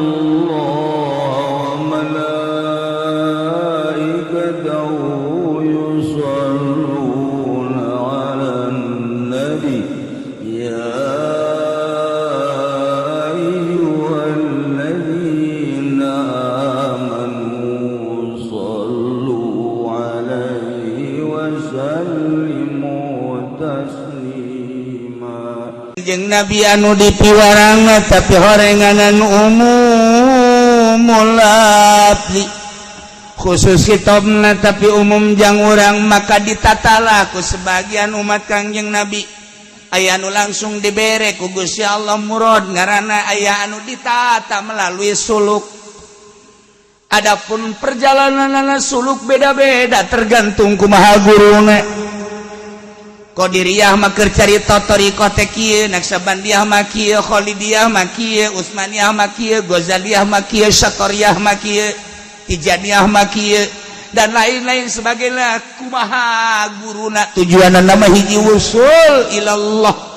الله وملائكته يصلون على النبي يا أيها الذين آمنوا صلوا عليه وسلموا تسليما. Jeung Nabi anu dipiwarang, tapi horenganan umumul lafzi, khusus kitabna tapi umum jang urang. Maka ditatalah ku sebagian umat Kangjeng Nabi, aya anu langsung dibere ku Gusti Allah murad ngaranna, aya anu ditata melalui suluk. Adapun perjalanan suluk beda-beda, tergantung kumaha guruna. Qadiriyah mah keur carita thariqah teh kieu, Naqsyabandiyah mah kieu, Khalidiyah mah kieu, Utsmaniyah mah kieu, Ghazaliyah mah kieu, Syatariyah mah kieu, Tijaniyah mah kieu, dan lain-lain sebagainya. Kumaha guruna, tujuanna nama hiji, wusul ilallah.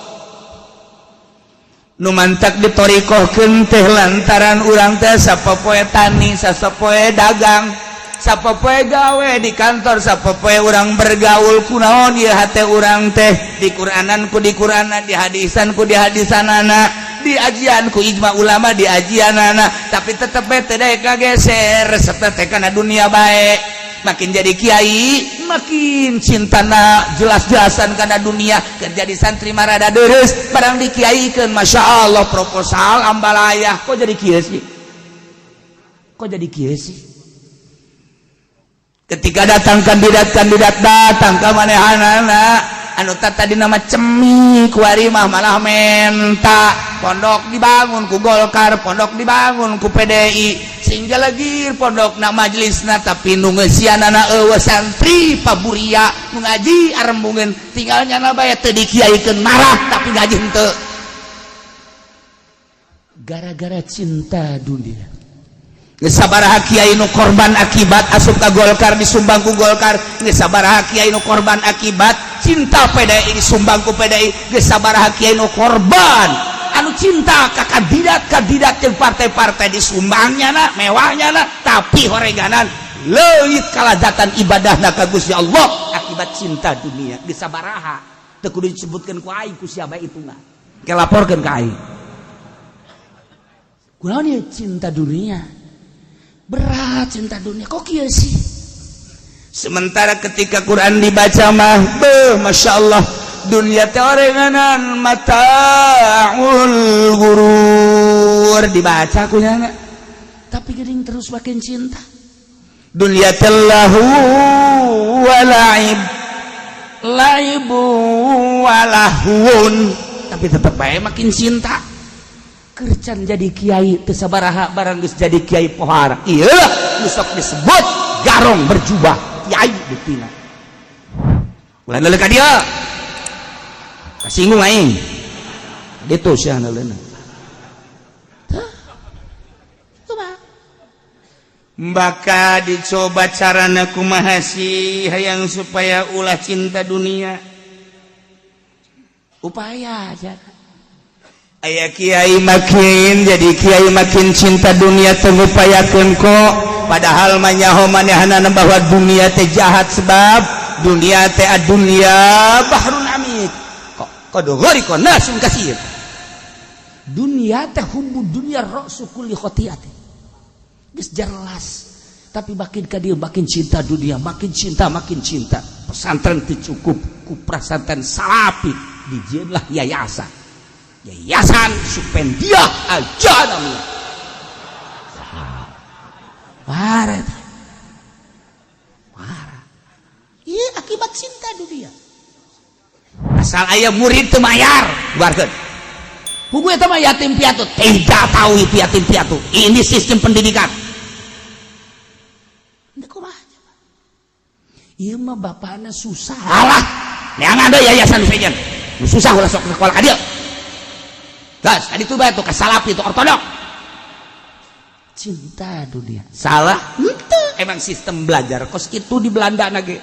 Nu mantak ditoriqohkeun teh lantaran urang teh sapopoe tani, sapopoe dagang, sapopoe gawe di kantor, sapopoe urang bergaul. Kunaon ieu hate urang teh? Di Quranan ku di Qur'ana, di hadisan ku di hadisanana, di ajian ku ijma ulama di ajianana, tapi tetep bae teu daek kageser, resep teh kana dunia bae. Makin jadi kiai makin cintana jelas-jelasan karena dunia. Kerja di santri marada deres, barang dikiaikeun, Masya Allah, proposal ambalaya. Kok jadi kieu sih? Kok jadi kieu sih? Ketika datang kandidat-kandidat datang ke manehanana, anu tadi nama cemi kuari mah malah menta pondok dibangun ku Golkar, pondok dibangun ku PDI, sehingga lagi pondok na majelisna, tapi nu ngeusianana eueuh. Santri paburia nu ngaji arembungeun, tinggalnya na bae teu dikiaikeun marah, tapi ngaji henteu, gara-gara cinta dunia. Geus sabaraha kiai nu korban akibat asup ka Golkar, disumbang ku Golkar. Geus sabaraha kiai nu korban akibat cinta PDI, disumbang ku PDI. Geus sabaraha kiai nu korban anu cinta ka kandidat kandidat jeung partai-partai, disumbangnya na, mewahnya na, tapi horeganan leuit kalazatan ibadahna ka Gusti Allah akibat cinta dunia. Geus sabaraha, teu kudu disebutkeun ku aing, ku siapa itu mah ke laporkeun ka aing. Kunaon ieu cinta dunia? Berat cinta dunia, kok kieu sih? Sementara ketika Quran dibaca mah, beuh, Masya Allah, dunia teh orenganan mataul gurur dibaca kunyana, tapi geuning terus makin cinta dunia. Lahu wa la'ib, laibu walahun, tapi tetep bae makin cinta. Kercan jadi kiai teu sabaraha, barang geus jadi kiai pohara. Ieu nu sok disebut garong berjubah kiai, buktina ulah neuleuh ka dieu, kasinggung aing ditu sia neuleuna. Tah, kumaha? Maka dicoba carana kumaha sih hayang supaya ulah cinta dunia? Upaya aja. Aya kiai makin jadi kiai makin cinta dunia, teu ngupayakeun kok, padahal mah nyaho manehanana bahwa dunia teh jahat, sebab dunia teh dunia bahrun amik kok qad ghariqa nasun kasir. Dunia teh hubbu dunia ra'su kulli khati'atin, geus jelas, tapi makin ka dieu makin cinta dunia, makin cinta, makin cinta. Pesantren teu cukup ku pesantren salafi, dijieunlah yayasan, Yayasan Supendiah aja namanya. Parah, parah. Iya, akibat cinta dunia. Asal aya murid teu mayar, keluarkeun. Pugu eta mah yatim piatu, tidak tahu itu yatim piatu. Ini sistem pendidikan. Henteu kumaha. Ieu mah bapakna susah. Alah, neangan deui yayasan sejen. Nu susah ulah sok sekolah ka dieu. Gas, tadi tuh bae tuh ka salafi, itu ortodok. Cinta dunia. Salah? Henteu. Emang sistem belajar kos itu di Belanda nage.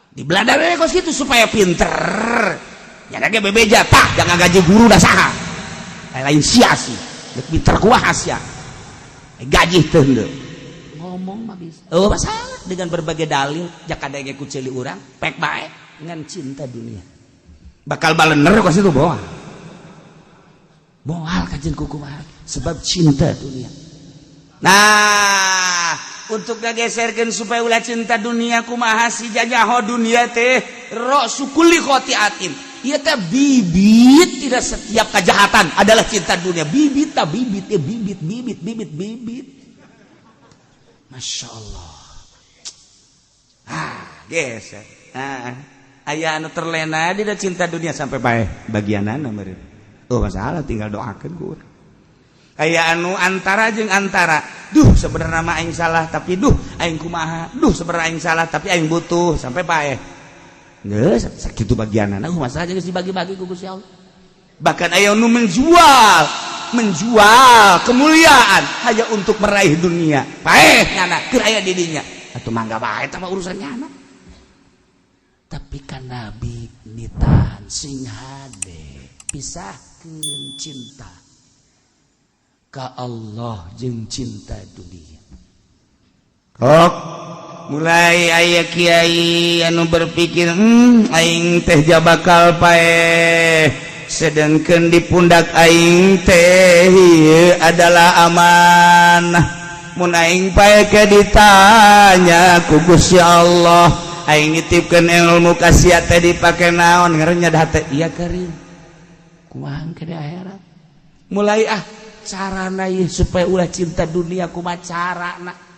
Di Belanda nage kos itu supaya pinter. Ya nage bebeja, tah jangan gaji guru dah saha. Lain sia sih. Dek pinter kumaha sia, gaji teh henteu ngomong mah bisa. Oh, masalah dengan berbagai dalil jaka denge ku ceuli urang pek bae ngan cinta dunia bakal balener kos itu boal boal kajian kuku sebab cinta dunia. Nah, untuk ngageserkeun supaya ulah cinta dunia kumaha si jajaho dunia teh ra'su kulli khotiatin. Ieu teh bibit tidak setiap kejahatan adalah cinta dunia. Bibit ta bibit ya bibit bibit bibit bibit. Masya Allah. Ah, geser. Ah, aya anu terlena dina cinta dunia sampai paeh bagianana meureun. Oh, masalah tinggal doakeun ku urang. Aya anu antara jeung antara. Duh, sebenarnya mah aing salah tapi duh aing kumaha. Duh, sebenarnya aing salah tapi aing butuh sampai paeh. Geus sakitu bagianana masalah geus dibagi-bagi ku Gusti Allah. Bahkan aya nu menjual kemuliaan hanya untuk meraih dunia. Paeh nyana keur aya di dinya. Atuh mangga bae eta mah urusan nyana. Tapi kan Nabi nitahan sing hade pisahkeun cinta ka Allah jeung cinta dunia. Kok mulai aya kiai anu berpikir aing teh bakal paeh sedangkan di pundak aing teh adalah amanah. Mun aing paeh ke ditanya ku Gusti Allah, aing nitipkeun ilmu ka sia teh dipake naon ngarannya hate iya kering kumaha ke di akhirat. Mulai ah carana ieu supaya ulah cinta dunia kumaha carana.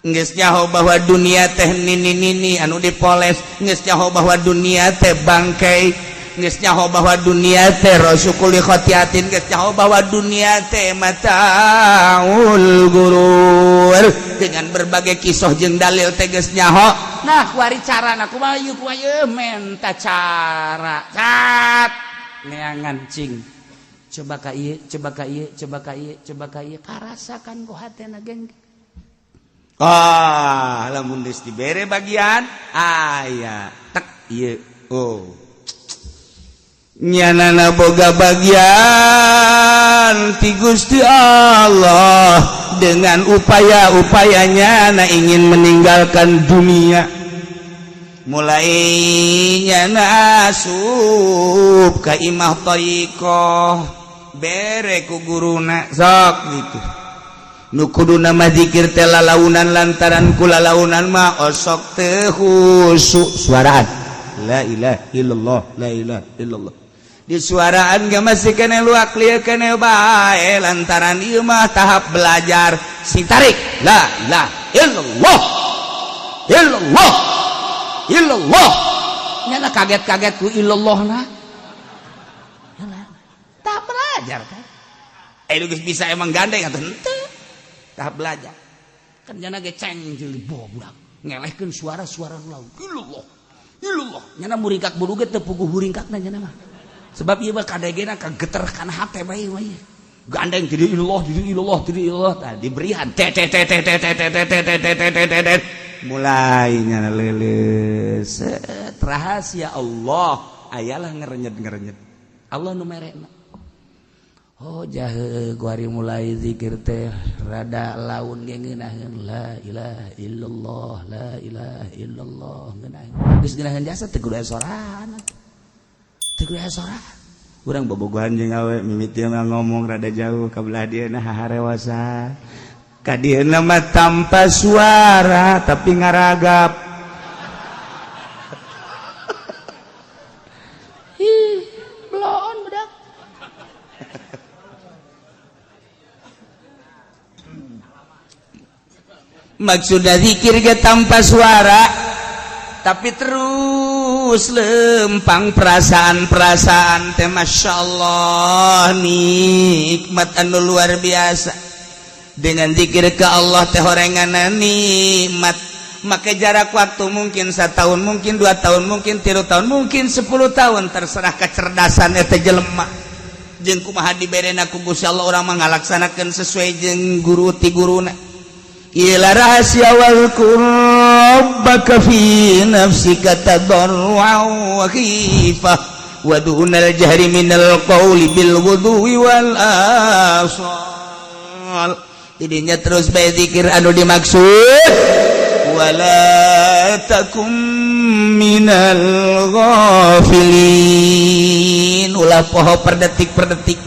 Geus nyaho bahwa dunia teh nini-nini anu dipoles, geus nyaho bahwa dunia teh bangkai, geus nyaho bahwa dunia teh rasukul khotiatin, geus nyaho bahwa dunia teh mataul gurur. Dengan berbagai kisah jeung dalil teh geus nyaho. Nah, kuari carana kumaha ieu kumaha ieu menta cara. Cat neangan cing. Coba ka ieu, coba ka ieu, coba ka ieu, coba ka ieu, karasakan ku hatena geng. Ah, lamun geus dibere bagian aya tek ieu. Oh. Nyanana boga bagian ti Gusti Allah dengan upaya-upayanya na ingin meninggalkan dunia. Mulai nyana asup ka imah thariqah bere ku guruna sok gitu. Nu kuduna mah zikir teh lalaunan lantaran ku lalaunan mah osok teu khusyuk suaraan la ilaha illallah la ilaha illallah di suaraan ge masih kene luak lieu kene bae lantaran ieu mah tahap belajar sing tarik la ilaha illallah illallah illallah nyana kaget-kaget ku illallahna tahap belajar kan geus bisa emang gandeng atuh henteu tahap belajar kan nyana ge ceng jeung budak ngelehkeun suara-suara laut illallah illallah nyana muringkak buru ge teu puguh muringkakna nyana mah sebab ieu mah kadegena kageter kana hate bae mah gandeng jadi illallah jadi illallah jadi illallah tah diberian t t t t t t t t t t t t t mulai nyana leuleus rahasia Allah ayalah ngerenyet-ngerenyet Allah nu merena. Oh jahe kuari mulai zikir teh rada laun ge ngeunaheun la ilaha illallah la ilaha illallah ngeunaheun geus ngeunaheun jasa teu kudu aya sorana teu kudu aya sorana urang bobogohan jeung awe mimiti mah ngomong rada jauh ka belah dieu na haharewasa ka dieu mah tanpa suara tapi ngaragap. Ih bloon budak. Maksudnya zikir ge tanpa suara tapi terus lempang perasaan-perasaan teh Masya Allah nikmat anu luar biasa. Dengan zikir ke Allah teh horenganna nikmat. Maka jarak waktu mungkin 1 tahun, mungkin 2 tahun, mungkin 3 tahun, mungkin 10 tahun, terserah kecerdasan eta jelema. Jeung kumaha diberena ku Gusti Allah urang mah ngalaksanakeun sesuai jeung guru ti guruna. Ila rahasia wal rabbaka fi nafsika tadarruan wa khifah wa dunal jahri minal qawli bil ghudwi wal asal. Tidinya terus bae zikir anu dimaksud wala takum minal ghafilin, ulah poho per detik per detik.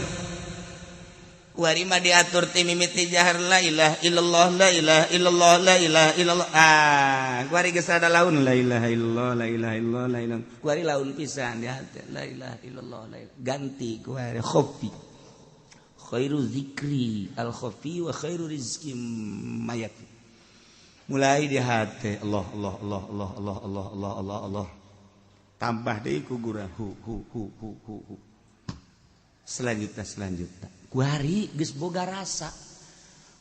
Kuari mah diatur ti mimiti jahar, la ilaha illallah, la ilaha illallah, la ilaha illallah. Ah, kuari geus ada laun, la ilaha illallah, la ilaha illallah, la ilaha. Kuari laun pisan di hati, la ilaha illallah, la ilaha. Ganti kuari khofi, khairu zikri al khafi wa khairu rizki mayat. Mulai di hati, Allah, Allah, Allah, Allah, Allah, Allah, Allah, Allah, Allah, tambah deui ku gura, hu hu hu hu hu hu. Selanjutnya, selanjutnya kuari geus boga rasa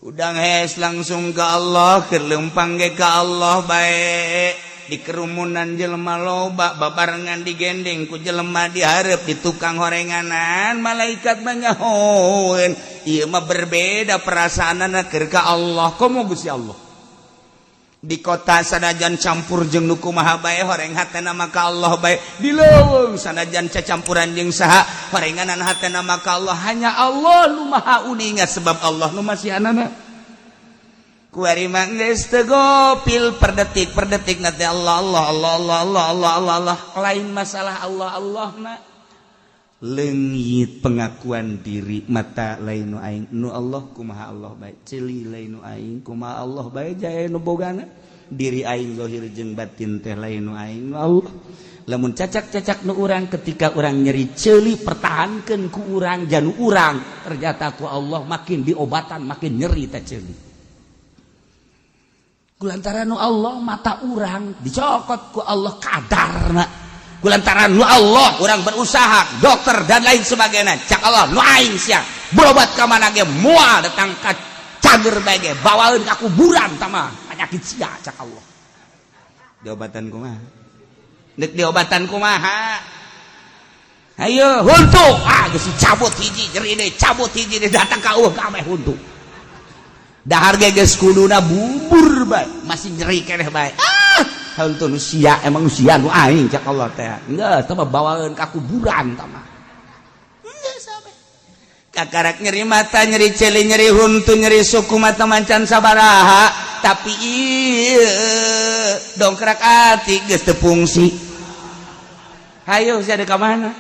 udang hes langsung ke Allah, keur leumpang ge ka Allah bae. Di kerumunan jelema loba, babarengan digendeng ku jelema, dihareup di tukang horenganan, malaikat mah nyahoeun ieu mah berbeda perasaanana keur ka Allah. Komo Gusti Allah di kota, sanajan campur jeung nu kumaha bae, horeng hatena mah ka Allah bae. Di leuweung, sanajan cacampuran jeung saha, horenganan hatena mah ka Allah. Hanya Allah nu maha uninga, sebab Allah nu masihanana. Kuari mah geus teu gopil, per detik per detik nanti Allah, Allah, Allah, Allah, Allah, Allah, Allah, Allah. Lain masalah Allah Allah na leungit, pengakuan diri, mata lain nu aing, nu Allah. Kumaha Allah bae, ceuli lain nu aing, kumaha Allah bae jae nu bogana. Diri aing zahir jeung batin teh lain nu aing, nu Allah. Lamun cacak-cacak nu urang, ketika urang nyeri ceuli, pertahankeun ku urang janu urang, ternyata ku Allah makin diobatan makin nyeri teh ceuli. Kulantaran nu Allah, mata urang dicokot ku Allah kadarna. Kulantaran nu Allah, urang berusaha dokter dan lain sebagainya, cak Allah nu aing sia berobat ka mana ge moal datang ka cager bae ge, bawaeun ka kuburan tama penyakit sia, cak Allah. Diobatan kumaha dek, diobatan kumaha? Ayo huntu, ah, geus cabut hiji, nyeri deui, cabut hiji deui, datang ka eueuh kabeh huntu. Dahar ge geus kuduna bubur bae, masih nyeri keneh bae. Ah, huntu nu sia, emang nu sia nu aing, cak Allah teh. Geus teh bawaeun ka kuburan tah mah. Geus sampe kakarak nyeri mata, nyeri ceuli, nyeri huntu, nyeri suku, mata mancan sabaraha, tapi ieu dongkrak ati geus teu fungsi. Hayo sia ka mana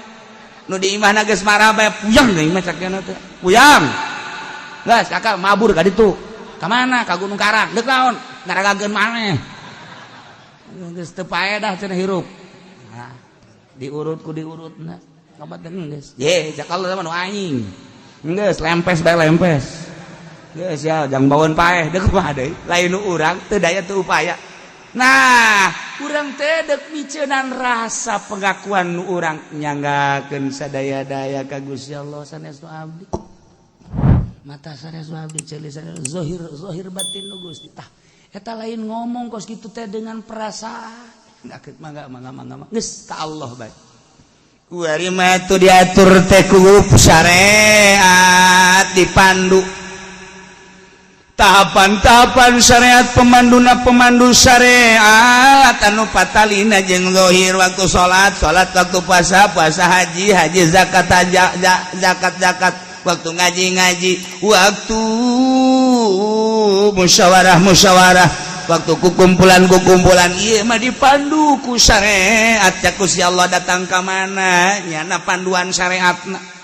nu di imahna geus marah bae, puyeng deui mah, cak teh puyeng. Geus kakak mabur ka ditu. Ka mana? Ka Gunung Karang. Deuk naon? Ngaragageun maneh. Geus teu paedah cenah hirup. Nah, diurut ku diurutna. Kabat geus. Ye, cak Allah mah nu aing. Geus lempes bae, lempes. Geus ya, jang bawaeun paeh deuk kumaha deui? Lain nu urang, teu daya teu upaya. Nah, urang teh deuk miceunan rasa pengakuan nu urang, nyanggakeun sadaya-daya ka Gusti Allah, sanes nu abdi. Mata sanes nu abdi, ceuli sanes, zahir zahir batin nu Gusti. Tah, eta lain ngomong kos kitu teh, dengan perasaan. Enggak, mangga, mangga, mangga, geus ka Allah bae. Kuari mah tuh diatur teh ku syariat, dipandu tahapan-tahapan syariat, pemanduna pemandu syariat anu patalina jeung zahir, waktu salat salat, waktu puasa puasa, haji haji, zakat zakat zakat, waktu ngaji ngaji, waktu musyawarah musyawarah, waktu kukumpulan kukumpulan. Ieu mah dipandu ku syariat. Cak Gusti Allah datang ka mana nyana panduan syariatna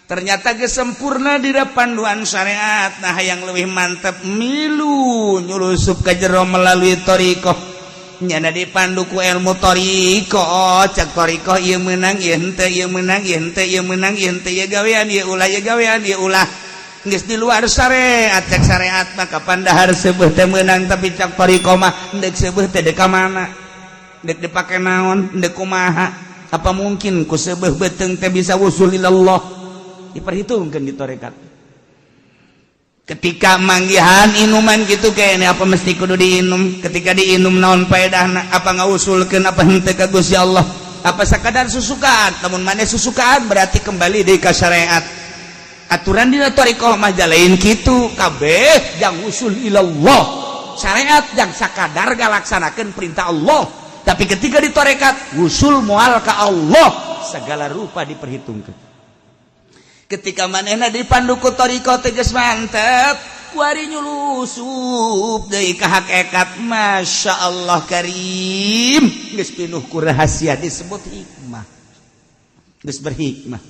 ternyata gesempurna di panduan syariat. Nah, yang lebih mantap milu nyulusup ke jero melalui thoriqoh, nyana dipandu ku ilmu thoriqoh. Cak thoriqoh, ieu menang, ieu henteu, ieu menang, ieu henteu, ieu menang, ieu henteu, ieu gawean, ieu ulah, ieu gawean, ieu ulah. Geus di luar syariat. Cak syariat mah kapan dahar seubeuh teh meunang, tapi cak thoriqoh mah deuk seubeuh teh deuk ka mana, deuk dipake naon, deuk kumaha, apa mungkin ku seubeuh beuteung teh bisa wusul ilallah? Diperhitungkan di torekat. Ketika manggihan inuman gitu kayaknya, apa mesti kudu diinum? Ketika diinum naon paedahna? Apa ngausulkeun apa henteu ka Gusti Allah? Apa sakadar susukaan? Lamun maneh susukaan, berarti kembali deui ka syariat. Aturan dina thariqah mah lain kitu, kabeh jang usul ilallah. Syariat jang sakadar ngalaksanakeun perintah Allah, tapi ketika di tarekat usul moal ka Allah, segala rupa diperhitungkan. Ketika manehna dipandu ku thariqah teh geus mantep, kuari nyulusup deui ka hakikat, Masya Allah karim, geus pinuh ku rahasia disebut hikmah, geus berhikmah.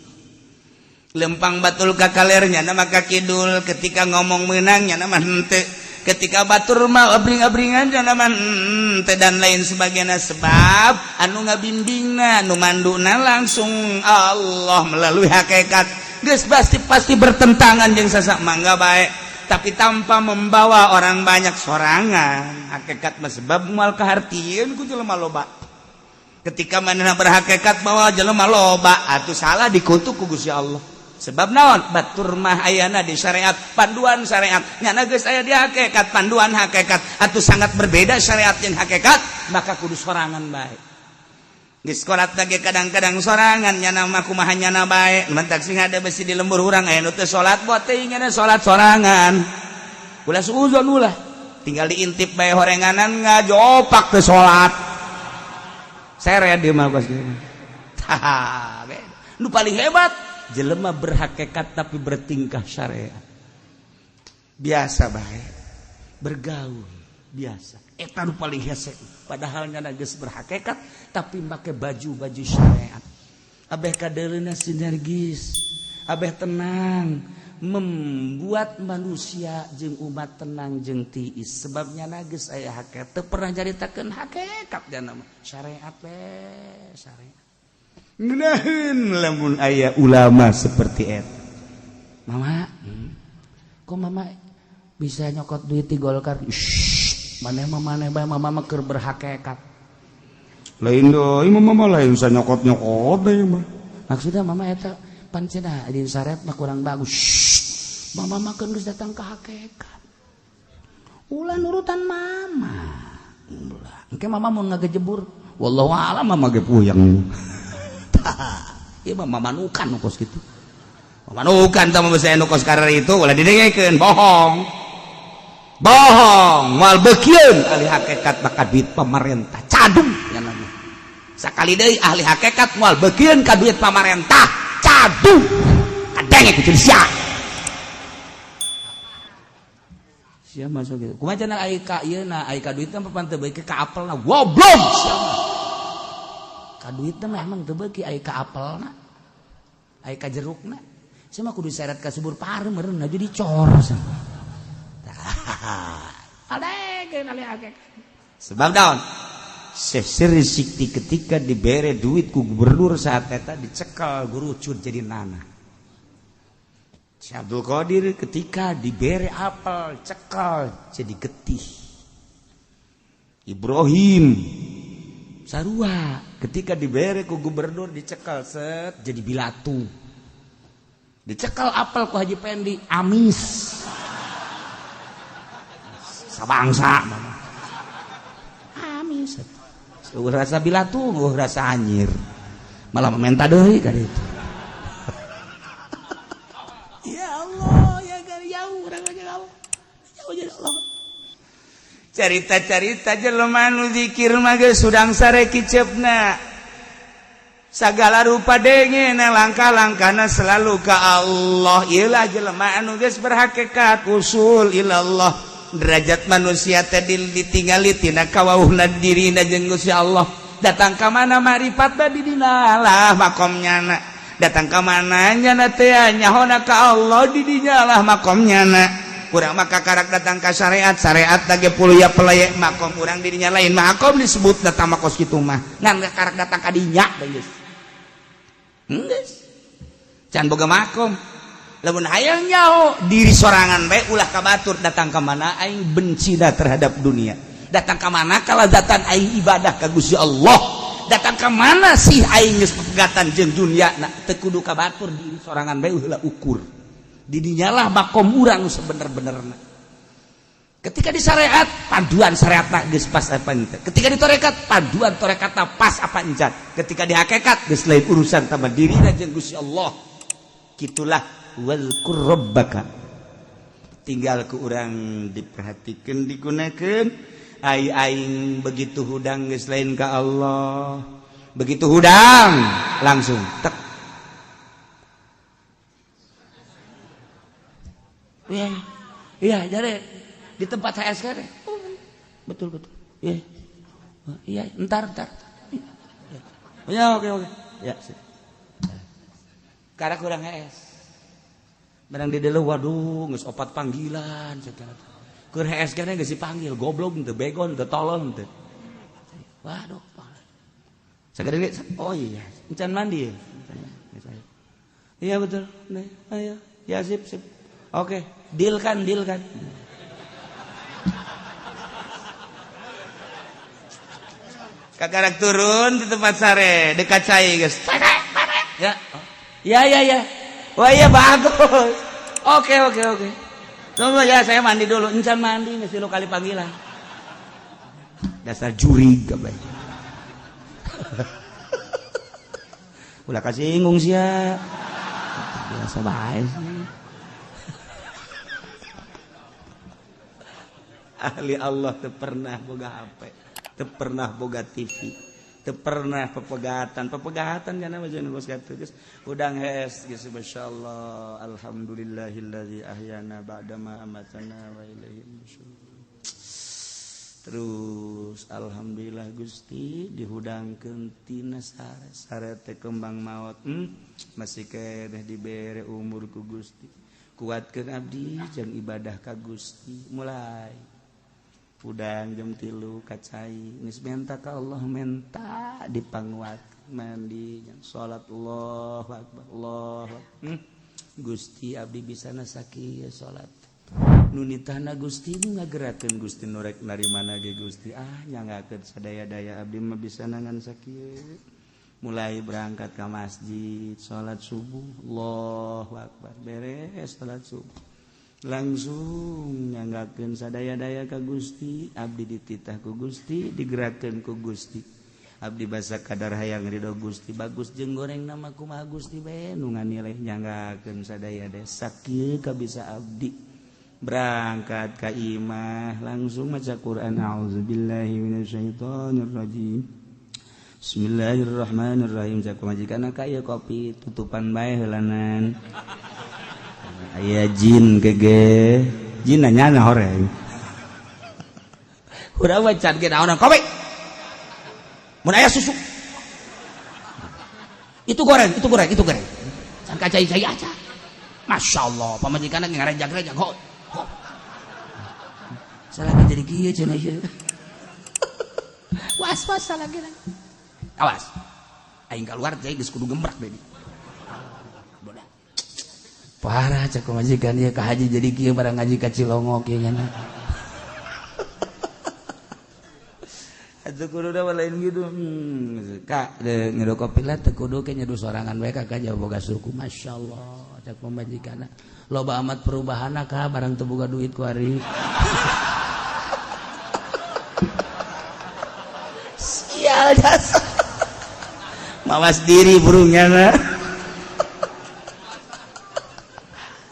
Lempang batul ka kalernya nama ka kidul, ketika ngomong menangnya nama henteu, ketika batur mah abring-abringan nama henteu, dan lain sebagainya. Sebab anu ngabimbingna, anu manduna langsung Allah melalui hakikat, geus pasti pasti bertentangan jeung sasak mangga baik, tapi tanpa membawa orang banyak sorangan hakikat mah, sebab moal kahartieun ku jelema loba. Ketika manehna berhakikat bawa jelema loba atuh salah, dikutuk ku Gusti Allah. Sebab naon? Batur mah ayana di syariat, panduan syariat, nyana geus aya di hakikat, panduan hakikat, atuh sangat berbeda syariat jeung hakikat, maka kudu sorangan bae. Geus salat lagi kadang-kadang sorangan, nyana mah kumaha nyana bae, mentak sing ada besi di lembur urang aya nu teu salat, buat teuing nyana salat sorangan, ulah suuzon, ulah tinggal diintip bae horenganan ngajopak teu salat, seret dia mah kos kieu. Tah, nu paling hebat jelema berhakikat tapi bertingkah syariat, biasa bae bergaul biasa, eta nu paling hese. Padahal nyana geus berhakikat tapi make baju-baju syariat, abeh kadeuleuna sinergis, abeh tenang, membuat manusia jeung umat tenang jeung tiis, sebabnya geus aya hakikat. Teu pernah nyaritakeun hakikat, nyana mah syariat we, syariat. Ngeunaheun lamun aya ulama seperti eta. Mama, kok mama bisa nyokot duit di Golkar? Shh, maneh mah maneh bae, mama mah keur berhakikat. Lain deui, mama mah lain sa nyokot-nyokot deui mah. Maksudnya mama eta pan cenah di syariat mah kurang bagus. Shh, mama mah kan geus datang ke hakikat. Ulah nurutan mama. Ulah. Engke mama mau ngagejebur. Wallahu a'lam, mama ge puyeng. Ieu mah mamanukan nu kos kitu. Mamanukan tah mah basa nu kos karar itu ulah didengekeun, bohong. Bohong, moal beukieun ahli hakikat maka duit pemerintah cadung nya mah. Sakali deui, ahli hakikat moal beukieun ka duit pamarentah, cadung. Kadenge ku sia. Sia masuk gitu. Kumaha cenah ai ka ieu na, ai ka duitna papan teu beuki ka apelna, goblok sia mah. Ka duitna mah emang teu beuki, ai ka apelna, ai ka jerukna. Sia mah kudu seret ka subur pareum meureun jadi cor sia. Tah. Adegeun ahli hakikat. Sebab daun Syekh Sirri Sikti ketika dibere duit ku gubernur saat eta dicekal gurucut jadi nana. Syekh Abdul Qadir ketika dibere apel cekal jadi getih. Ibrahim sarua ketika dibere ku gubernur dicekal set jadi bilatu. Dicekal apel ku Haji Pendi amis. Sabangsa mama. Amis. Eueuh rasa bilatu, eueuh rasa anyir. Malah meminta deui ka ditu. Ya Allah, ya jauh urang aja Allah. Jauh jadi Allah. Carita-carita jelema nu zikir mah geus sudang sare kiceupna. Sagala rupa dengena, langkah-langkahna selalu ka Allah. Ieulah jelema anu geus berhakikat usul ilallah. Derajat manusia teh ditingali tina kawauhna dirina jeung Gusti Allah. Datang ka mana marifat di dina lah makomnya na. Datang ka mana nyana teh nyahona ka Allah, di dinya lah makomnya na. Urang mah kakarak datang ka syariat, syariat lagi puluya pelaya makom urang di dinya lain makom disebut datang makos kitu mah. Ngan kakarak datang ka dinya geus. Geus. Can boga makom. Lamun hayang nyaho diri sorangan bae ulah ka batur, datang ka mana aing benci dah terhadap dunia. Datang ka mana kalazatan aing ibadah ka Gusti Allah. Datang ka mana sih aing geus pegatan jeung dunia na teu kudu ka batur, diri sorangan bae heula ukur. Di dinyalah makom urang sebener-benerna. Ketika di syariat, panduan syariatna geus pas apa henteu. Ketika di tarekat, panduan tarekatna pas apa encan. Ketika di hakikat geus lain urusan sama dirina jeung Gusti Allah. Kitulah wazkur rabbaka. Tinggal ke urang diperhatikan, digunakan. Ai aing begitu hudang geus lain ka Allah. Begitu hudang langsung tek. Iya, jadi di tempat HS kan. Oh, betul betul. Iya. Iya, entar entar. Ya, oke oke. Ya, sip. Karena kurang HS. Barang di dulu, waduh, geus opat panggilan cenah. Keur HS kene geus dipanggil, goblok teu, bego teu, tolol teu. Waduh. Sagede, oh iya, encan mandi ya. Iya betul. Nih, ayo. Ya sip sip. Oke, deal kan, deal kan. Kakarak turun di tempat sare dekat cai geus. Ya. Ya ya ya. Wah iya bagus. Oke oke oke. Tunggu ya, saya mandi dulu. Encan mandi mesti lo kali panggilan. Dasar jurig kabeh. Ulah kasinggung sia. Biasa bae sih. Ahli Allah teu pernah boga HP, teu pernah boga TV, teu pernah pepegatan. Pepegatan kana mah jeung geus kitu geus udang hees geus masyaallah. Alhamdulillahillazi ahyana ba'da ma amatana wa ilaihi nusyur. Terus alhamdulillah Gusti dihudangkeun tina sare, sare teh kembang maot. Masih keneh dibere umur ku Gusti. Kuatkeun abdi jeung ibadah ka Gusti. Mulai udang jam 3 kacai geus menta ka Allah, menta dipanguat mandi jeung salat Allahu akbar Allahu akbar. Gusti abdi bisa sakieu salat. Nunitahna Gusti nu ngagerakeun Gusti nu rek narimana ge Gusti, ah nyanggakeun sadaya-daya abdi mah bisa nangan sakieu. Mulai berangkat ka masjid salat subuh Allahu akbar, beres salat subuh langsung nyanggakeun sadaya-daya ka Gusti, abdi dititah ku Gusti, digerakkeun ku Gusti. Abdi basa kadar hayang ridho Gusti, bagus jeung goreng nama kumaha Gusti bae nu nganilai nyanggakeun sadaya-daya sakieu kabisa abdi. Berangkat ka imah langsung maca Quran, auzubillahi minasyaitonir rajim. Bismillahirrahmanirrahim. Cak pamajikan ka ieu kopi tutupan bae heulanan. Aya jin gege jin nanya na horeng. Urang mah can ge naonan kopi. Mun aya susu. Itu goreng, itu goreng, itu goreng. Can ka cai-cai aja. Masyaallah, pamajikanna ngarejag-rejag. Ho. Ho. Salah jadi kieu cenah ieu. Was-was salah lagi. Awas. Aing keluar teh geus kudu gembrak deui. Parah cek pamajikan ieu ka haji jadi kieu barang ngaji ka Cilongok ieu nya. Atuh kudu da lain gitu. Kak nyeduh kopi lah teu kudu ke nyeduh sorangan bae kakak jauh boga suku. Masyaallah cek pamajikanna. Loba amat perubahanna ka barang teu boga duit ku ari. Sial jasa. Mawas diri burungnya na.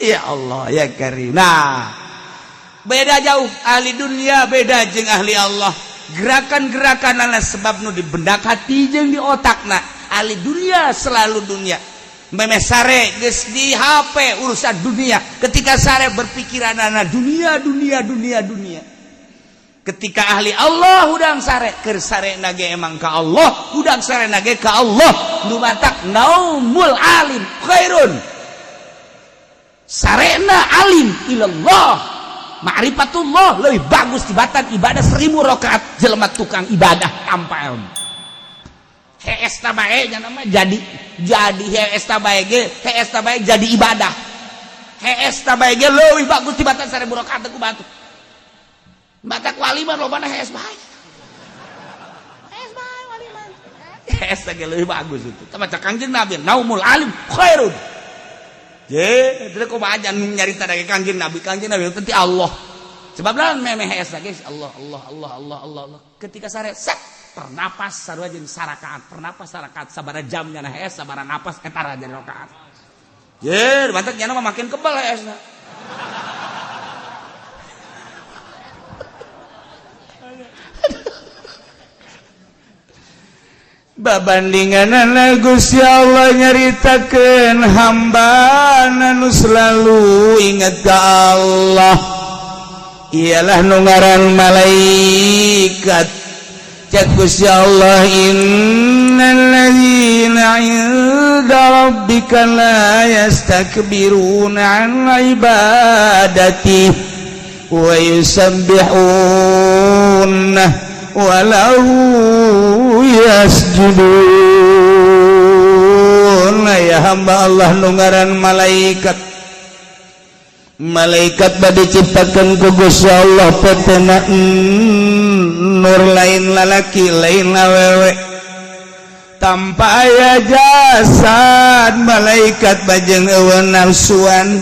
Ya Allah ya Karim. Nah, beda jauh ahli dunia beda jeung ahli Allah. Gerakan-gerakan adalah sebab nu di bendak hati jeung di otakna. Ahli dunia selalu dunia. Memeh sare geus di HP urusan dunia. Ketika sare berpikiranana dunia dunia dunia dunia. Ketika ahli Allah hudang sare keur sare nage emang ka Allah, hudang sare nage ka Allah. Nu matak naumul alim khairun. Sarena alim ilallah ma'rifatullah lebih bagus tibatan ibadah 1000 rakaat jelema tukang ibadah tanpa ilmu. Hees ta bae nya nama jadi hees ta bae ge, hees ta bae jadi ibadah. Hees ta bae ge leuwih bagus tibatan 1000 rakaat ku batu. Batak wali mah lobana hees bae. Hees bae wali mah. Hees ge leuwih bagus itu. Tah maca Kangjeng Nabi naumul alim khairun. Je, itu kumaha aja nyarita dari Kangjeng Nabi teh Allah. Sebab lawan memeh hees lagi Allah Allah Allah Allah Allah Allah. Ketika sare set pernapas sarua jeung sarakaat, pernapas sarakaat sabara jamnya na hees sabara napas eta jadi rakaat. Je, mantak nya mah makin kebal heesna. Babandingan Gusti Allah nyaritakeun hamba nu selalu ingat ka Allah. Ialah nu ngaran malaikat. Cek Gusti Allah, innalladzina 'inda rabbika la yastakbiruna 'an ibadati wa yusabbihuna wa lahu yasjudun. Ya hamba Allah nu ngaran malaikat, malaikat bade diciptakan ku Gusti Allah petena nur, lain lalaki, lain awewe, tanpa aya jasad. Malaikat bajeng euweuh nafsuan,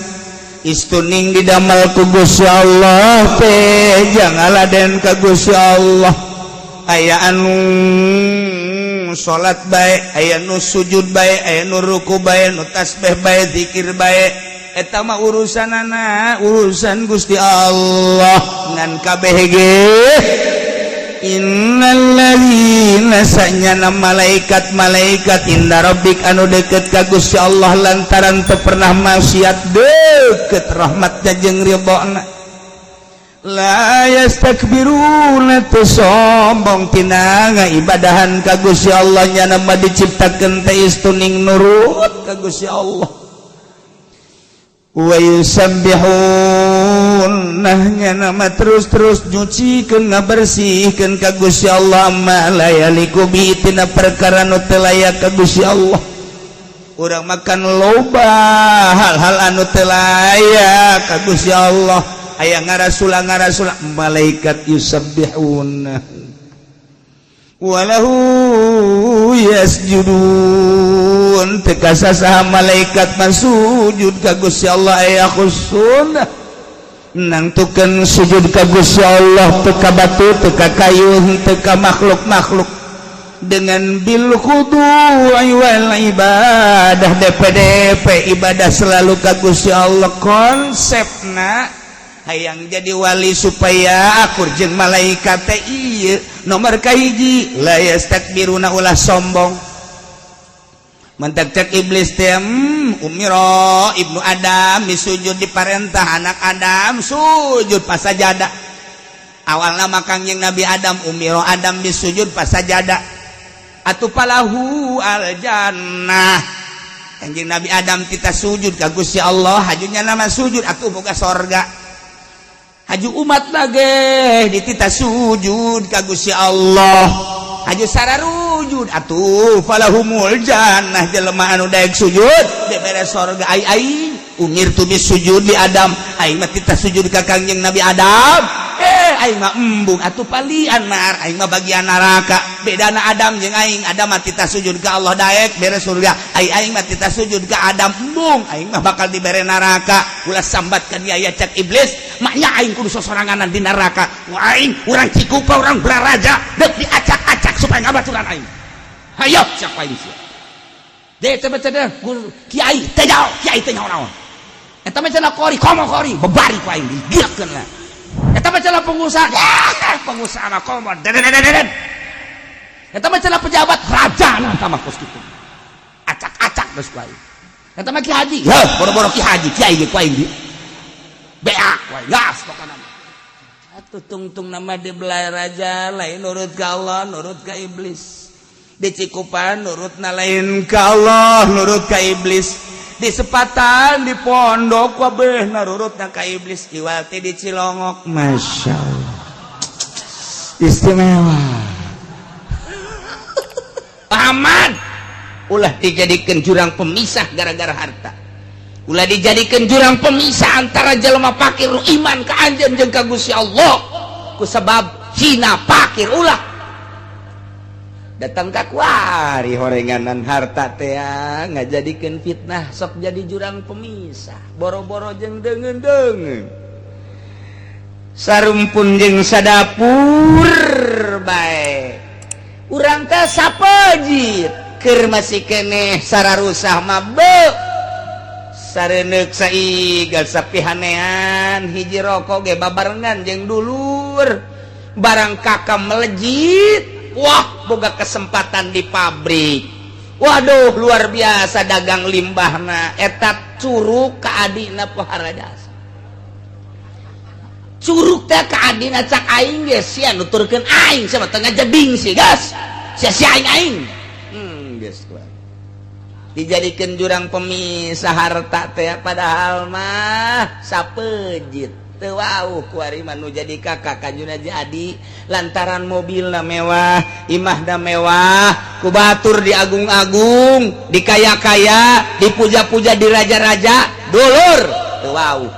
istuning didamel ku Gusti Allah teh jangaladen ka Gusti Allah. Aya anu salat bae, aya nu sujud bae, aya nu ruku bae, nu tasbih bae, zikir bae, eta mah urusanana urusan Gusti Allah. Ngan kabeh ge, innalladzina, sanyana malaikat malaikat, inda rabbik, anu deket ka Gusti Allah, lantaran teu pernah maksiat, deket rahmatnya jeung ridhona, la yastakbiruna, teu sombong tina ngaibadahan ka Gusti Allah. Nyana mah diciptakeun teh istuning nurut ka Gusti Allah. Wa yusabbihun, nyana mah terus-terus nyucikeun, ngabersihkeun ka Gusti Allah, ma la yaliku bi, tina perkara nu teu layak ka Gusti Allah. Urang makan loba hal-hal anu teu layak ka Gusti Allah, aya ngarasula ngarasula. Malaikat yusabbihun walahu yasjudun, teu kasasaha malaikat mah sujud ka Gusti Allah. Aya khusun nangtukeun sujud ka Gusti Allah, teu ka batu, teu ka kayu, teu ka makhluk-makhluk, dengan bil khudu'i wal ibadah, DPDP ibadah selalu ka Gusti Allah. Konsepna hayang jadi wali supaya akur jeung malaikat teh ieu nomor kahiji, la yastakbiruna, ulah sombong. Mentak cek iblis teh, umiro ibnu Adam sujud, diparentah anak Adam sujud pasajada. Awalna mah Kangjeng Nabi Adam, umiro Adam bisujud pasajada atuh falahu al jannah. Kanjeng Nabi Adam kita sujud ka Gusti Allah, hajunya nama sujud atuh boga sorga. Haju umat lagi ditita sujud ka Gusti Allah, haju sararujud atuh falahumul jannah. Jelema anu daek sujud dibere sorga. Ai aing umirtu bisujud li Adam, aing mah tita sujud ka Kangjeng Nabi Adam, eh, aing mah embung atuh palian nar, aing mah bagian neraka. Bedana Adam jeung aing, Adam mah tita sujud ka Allah daek bere surga, ai aing mah tita sujud ka Adam embung, aing mah bakal dibere neraka. Ulah sambat ka dia ya, cek iblis, maknya aing kudu sosoranganan di neraka. Wah, aing urang Cikupa, urang Balaraja, dek diacak-acak supaya ngabaturan aing. Hayo siapa aing sia deh, coba coba kiai teh jauh, kiai teh nyaho naon. Eta mah cenah kori, komo kori bebari ku aing digiakeun lah. Eta mah cenah pengusaha, ya, pengusaha mah komo deden. Eta mah cenah pejabat, raja nah mah kos kitu, acak-acak geus ku aing. Eta mah ki haji, heuh, boro-boro ki haji, kiai ge ku aing di bea ku aing gas pokona. Atuh tungtung nama di Balaraja lain nurut ka Allah, nurut ka iblis. Di Cikupan nurut na lain ka Allah, nurut ka iblis. Di Sepatan, di pondok wabeh nurut na ka iblis. Iwati di Cilongok, masya Allah, istimewa. Ahmad, ulah dijadikan jurang pemisah gara-gara harta. Ulah dijadikan jurang pemisah antara jelema fakir nu iman ka anjeun jeung ka Gusti Allah ku sebab hina fakir. Ulah datang ka kuari horenganan harta teh ngajadikeun fitnah, sok jadi jurang pemisah. Boro-boro jeung deungeun-deungeun, sarumpun jeung sadapur bae urang teh sapejit keur masih keneh sararusah mah be sareneuk saigal sapihanean, hiji rokok ge babarengan jeung dulur. Barang kakak melejit, wah, boga kesempatan di pabrik, waduh, luar biasa dagang limbahna eta curug ka adina pohara jasa. Curug teh ka adina cak aing ge sia nuturkeun aing sia mah teu ngajebing sih geus. Sia-sia aing aing. Geus kuat. Dijadikeun jurang pemisah harta teh padahal mah sapejit. Teu wauh kuari mah nu jadi kakak kanjuna jadi lantaran mobilna mewah, imahna mewah, ku batur diagung-agung, dikaya-kaya, dipuja-puja di raja-raja, dulur teu wauh.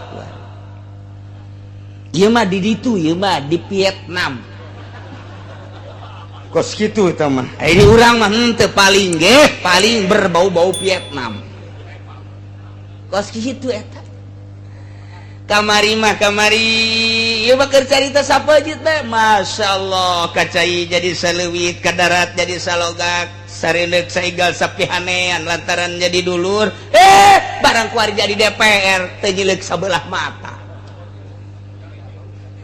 Ieu mah di ditu, ieu mah di Vietnam. Kos kitu eta mah. Ini urang mah henteu paling ge, paling berbau-bau Vietnam. Kos kitu eta. Kamari mah kamari ieu mah keur carita sapejit bae. Masyaallah kacai jadi saleuwit, ka darat jadi salogak, sareuleuh saigal sapihanean lantaran jadi dulur. Barang kuari jadi DPR teu nyileuk sabelah mata.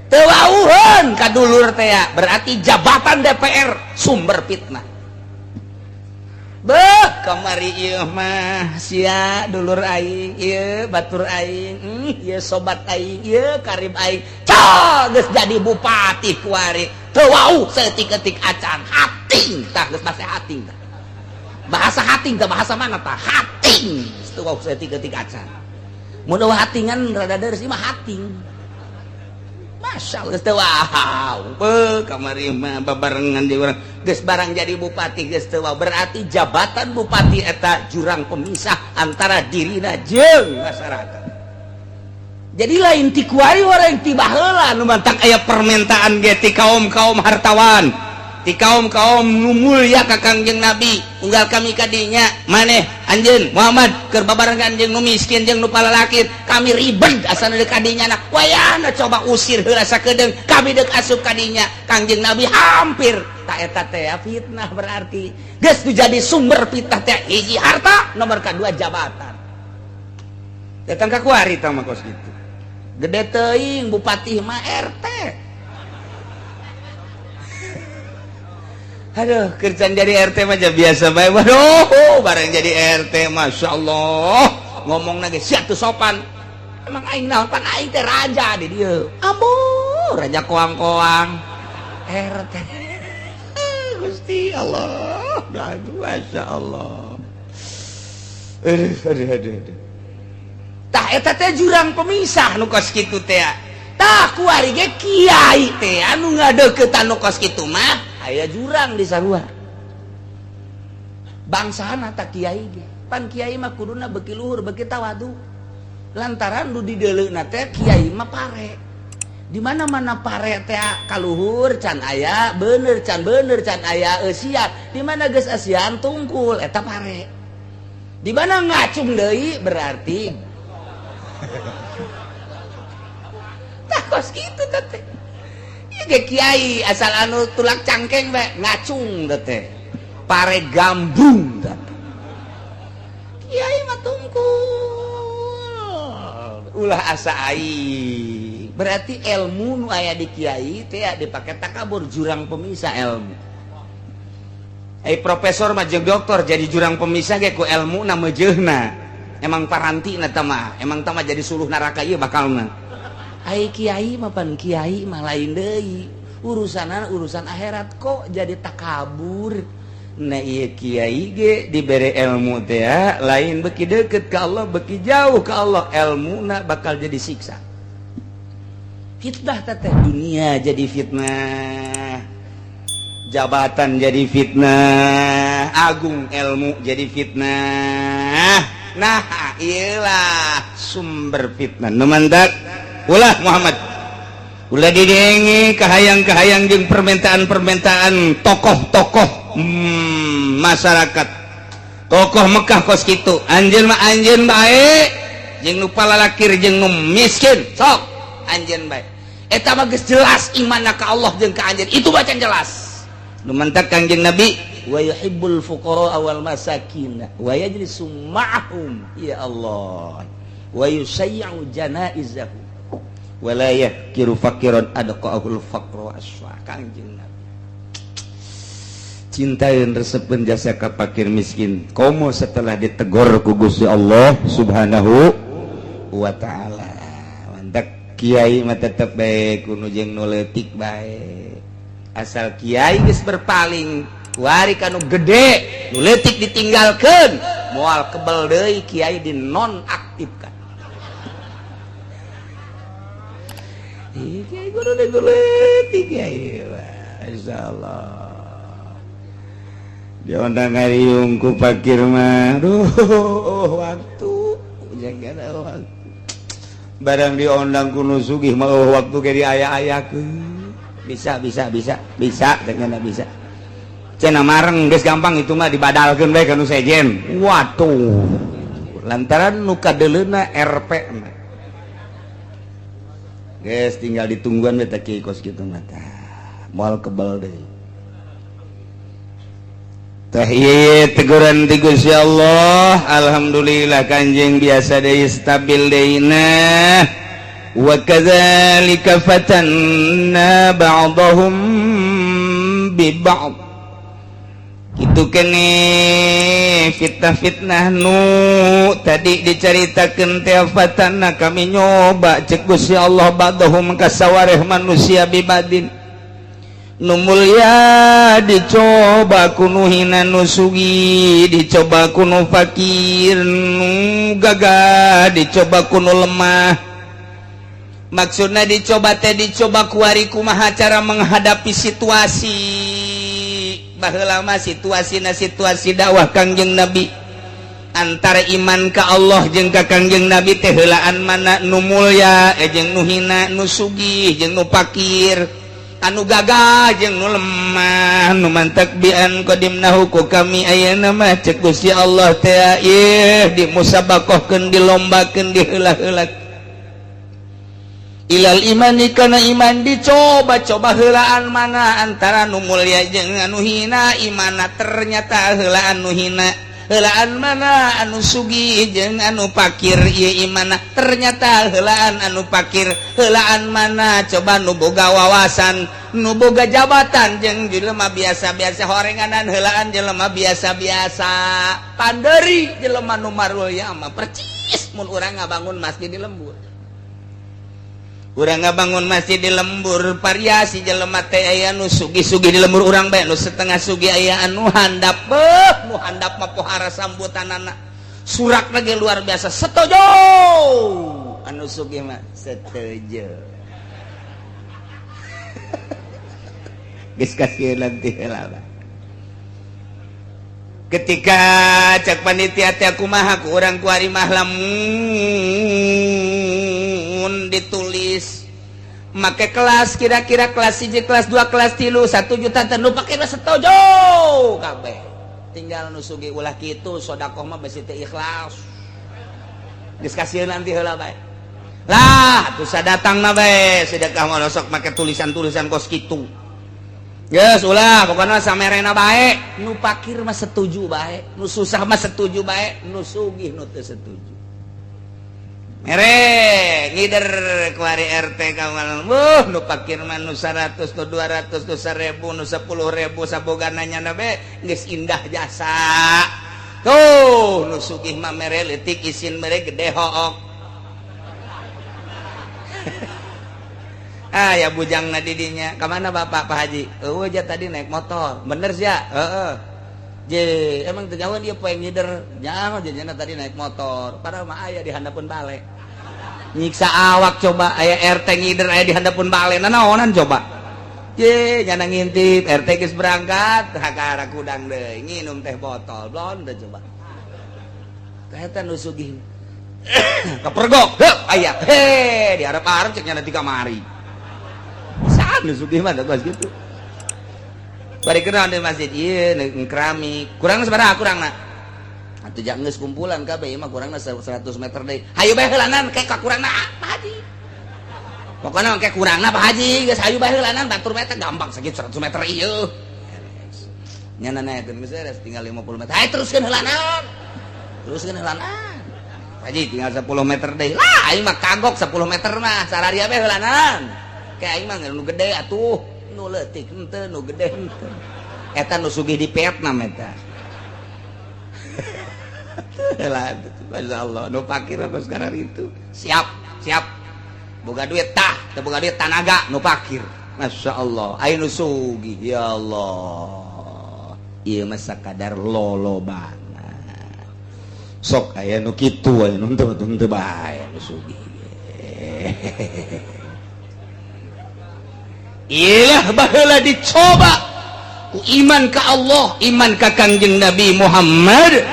Teu wauheun ka dulur teh, berarti jabatan DPR sumber fitnah. Beuh kamari ieu mah sia dulur aing, ieu batur aing, ieu sobat aing, ieu karib aing. Cah geus jadi bupati kuari. Teu wau saeutik-eutik acan hating tah geus bahasa hating tah. Bahasa hating tah bahasa mana tah? Hating. Teu wau saeutik-eutik acan. Mun eueuh hatingan rada deureuh mah hating. Masya Allah, teu wau. Beuh kamari mah babarengan di urang geus barang jadi bupati geus teu wau. Berarti jabatan bupati eta jurang pemisah antara dirina jeung masyarakat. Jadi lain ti kuari orang ti baheula nu mantak aya permintaan ge ti kaum-kaum hartawan, ti kaum-kaum nu mulia ka Kangjeng Nabi. Unggal kami kadinya maneh anjeun Muhammad keur babarengan jeung nu miskin jeung nu palalakir, kami ribet asana deuk kadinya nah wayahna coba usir heula sakedeung kami deuk asup kadinya. Kangjeng Nabi hampir ta eta teh fitnah berarti geus nu jadi sumber fitnah teh hiji harta, nomor kadua jabatan. Datang ka kuari tah mah kos kitu. Gede teuing bupati mah RT. Aduh, kerjaan jadi RT mah biasa bae. Waduh, bareng jadi RT Masya Allah. Ngomongna ge sia teu sopan. Emang aing naon pan aing teh raja di dieu. Ambo, raja koang-koang. RT. Gusti Allah. Aduh, Masya Allah. Aduh, aduh, aduh, aduh. Tah eta teh jurang pemisah nu kos kitu teh. Tah kuari ge kiai teh anu ngadeuketan nu kos kitu mah aya jurang di sarua. Bangsana ta kiai ge. Pan kiai mah kuduna beuki luhur beuki tawadu. Lantaran nu dideuleuna teh kiai mah pare. Di mana-mana pare teh kaluhur can aya, bener can aya eusian. Di mana geus eusian tungkul eta pare. Di mana ngacung deui berarti tah kos kitu teh. Ieu ge kiai asal anu tulak cangkeng bae ngacung teh. Pare gambung teh. Kiai mah tungkul. Ulah asa aing. Berarti ilmu nu aya di kiai teh dipake takabur jurang pemisah ilmu. Profesor mah jeung doktor jadi jurang pemisah ge ku ilmu na meujeuhna. Emang paranti na tama, emang tama jadi suluh neraka ieu bakalna. Ai kiai mah pan kiai mah lain deui. Urusanan urusan akhirat kok jadi takabur. Nah ieu kiai ge dibere ilmu teh lain beuki deukeut ka Allah beuki jauh ka Allah ilmuna bakal jadi siksa. Fitnah teh dunia jadi fitnah. Jabatan jadi fitnah, agung ilmu jadi fitnah. Nah, iyalah sumber fitnah. Nu mantak ulah Muhammad. Ulah didenge kahayang-kahayang jeung permintaan-permintaan tokoh-tokoh masyarakat. Tokoh Mekah kos kitu. Anjeun mah anjeun bae, jeung nu palalakir jeung nu miskin, sok anjeun bae. Eta mah geus jelas imanna ka Allah jeung ka anjeun. Itu bacaan jelas. Nu mantak Kangjeng Nabi wa yuhibbul fuqara wal masakin wa yajlisu ma'ahum ya Allah wa yusayyu janaizahu wa la yahkiru faqiran adqa'ul faqra aswa. Kangjeng Nabi cintain resepeun jasa ka fakir miskin komo setelah ditegur ku Gusti Allah Subhanahu wa taala. Mantak Kiai mah tetep bae kudu jeung nu leutik bae. Asal kiai geus berpaling kuari ka nu gede, nu leutik ditinggalkeun, moal kebel deui kiai dinonaktifkan. Ih, kiai kudu nu leutik kiai. Insyaallah. Diondang ngariung ku pakir mah. Duh, waktu jangan waktu. Barang diondang ku nu sugih mah waktu ge diaya-ayakeun. Bisa bisa bisa bisa dengan bisa. Cenah mareng geus gampang itu mah dibadalkeun bae ka nu sejen. Waduh. Lantaran nu kadeuleuna RP mah. Geus tinggal ditungguan we teh kieu kos kitu mah tah. Moal kebel deui. Teh ieu teguran ti Gusti Allah. Alhamdulillah kanjeng biasa deui stabil deui nah. Wa kadzalika fatanna ba'dahum bi ba'd. Kitu kene fitnah-fitnah nu tadi dicaritakeun teh fatanna kami nyoba cek Gusti Allah ba'dahum kasawareh manusia bibadin. Nu mulia dicoba ku nu hina, nu sugih dicoba ku nu fakir, nu gagah dicoba ku nu lemah. Maksudna dicoba teh dicoba kuari kumaha cara menghadapi situasi. Baheula mah situasina situasi dakwah Kangjeng Nabi antara iman ka Allah jeung ka Kangjeng Nabi teh heulaan mana nu mulia jeung nu hina, nu sugih jeung nu fakir, anu gagah jeung nu lemah. Nu mantak bian qadimnahu ku kami ayeuna mah cek Gusti Allah teh ieu dimusabaqahkeun, dilombakeun, diheula-heula ilal imani kana iman dicoba-coba heulaan mana antara nu mulia jeung anu hina imana, ternyata heulaan nu hina. Heulaan mana anu sugih jeung anu fakir ieu imana, ternyata heulaan anu fakir. Heulaan mana coba nu boga wawasan, nu boga jabatan jeung jelema biasa-biasa horenganan, heulaan jelema biasa-biasa. Panderi jelema nu marulya mah percis mun urang ngabangun masjid di lembur. Urang ngabangun masjid di lembur variasi jelema teh aya nu sugih-sugih di lembur urang bae, nu setengah sugih aya anu handap, beuh nu handap mah pohara sambutanana surak lagi luar biasa setuju, anu sugih mah setuju. Geus kasieun teh heula. Ketika cek panitia teh kumaha ku urang kuari mah lamun ditulis make kelas kira-kira kelas 1 kelas 2 kelas 3 1 juta teh nu pake setuju kabeh. Tinggal nu sugih ulah kitu sedekah mah besi teu ikhlas. Geus kasieun nanti heula bae. Lah atuh sadatangna bae sedekah mah sok make tulisan-tulisan kos kitu. Geus ulah pokona samerena bae, nu pakir mah setuju bae, nu susah mah setuju bae, nu sugih nu teu setuju. Mere ngider kuari RT kamal, wuh nu pakir mah nu 100 nu 200 nu 1000 nu 10.000 sabogana nyana bae geus indah jasa. Tuh nu sugih mah mere leutik isin mere gede hook. Ah ya bujang na didinya, kemana bapak Pak Haji? Eueuh ja tadi naik motor, bener sih ya? Heeh. Je, emang teu nyaho dia poe ngider, nyaho jejena tadi naik motor, padahal mah aya di handapeun bale. Nyiksa awak coba aya RT ngider aya di handapeun bale, nanaonan coba. Je, nyana ngintip, RT geus berangkat, ka arah kudang deui, nginum teh botol, blon teh coba. Teh eta nu sugih. Kepergok, heup aya. He, diharap-harap cek nyana di kamari. Nu sugih mah kos kitu. Bari kenal di masjid ieu keramik. Kurang sabaraha kurangna? Atuh jang geus kumpulan kabeh ieu mah kurangna 100 meter deui. Hayu bae heulanan ke kakurangna Pak Haji. Pokona ke kurangna Pak Haji geus hayu bae heulanan batur meter gampang sakitu 100 meter ieu. Nyana naekeun geus beres tinggal 50 meter. Hayu teruskeun heulanan. Teruskeun heulanan. Pak Haji tinggal 10 meter deui. Lah aing mah kagok 10 meter mah sararia bae heulanan. Kayak aing mah nu gede atuh, nu leutik henteu, nu gede henteu. Eta nu sugih di Vietnam eta. Lah, masyaallah, nu pakir apa sekarang itu. Siap, siap. Boga duit tah, teu boga duit tanaga nu pakir. Masya Allah, aya nu sugih ya Allah. Ieu mah sakadar lolobana. Sok aya nu kitu aya nu teu teu bae nu sugih. Ilah baheula dicoba ku iman ka Allah, iman ka Kangjeng Nabi Muhammad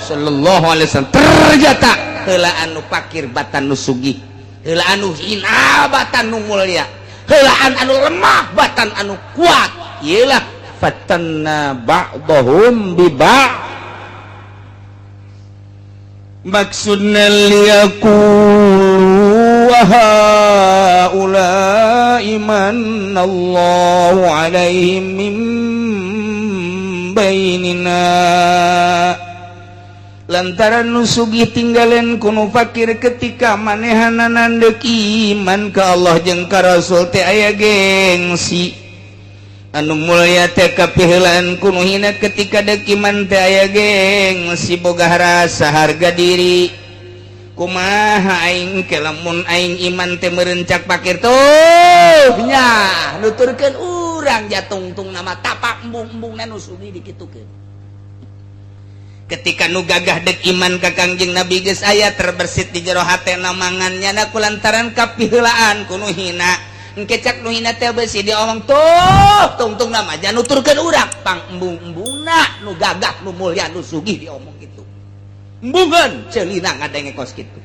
sallallahu alaihi wasallam. Ternyata heula anu pakir batan nu sugih, heula anu hina batan nu mulia, heulaan anu lemah batan anu kuat. Iyalah fatanna ba'dahum bi ba'd. Maksudna liyaqulu wa haula'i manallahu alaihim min bainina. Lantaran nu sugih tinggalen ku nu fakir ketika manehanana deuk iman ka Allah jeung ka Rasul teh aya gengsi. Anu mulia teh kapiheulaan ku nu hina ketika deuk iman teh aya gengsi, boga rasa harga diri. Kumaha aing ke lamun aing iman teh meureun cak pakir tuh nya nuturkeun urang jatungtung nama tapak embung-embungna nu sugih dikitukeun. Ketika nu gagah dek iman ka Kangjeng Nabi geus aya terbersit di jero hatena mangan nyana kulantaran kapiheulaan ku nu hina. Engke cak nu hina teh beusi diomong tuh tungtung nama nuturkeun urang pang embung-embungna nu gagah nu mulia nu sugih diomong kitu. Embungeun ceulina ngadenge kos kitu.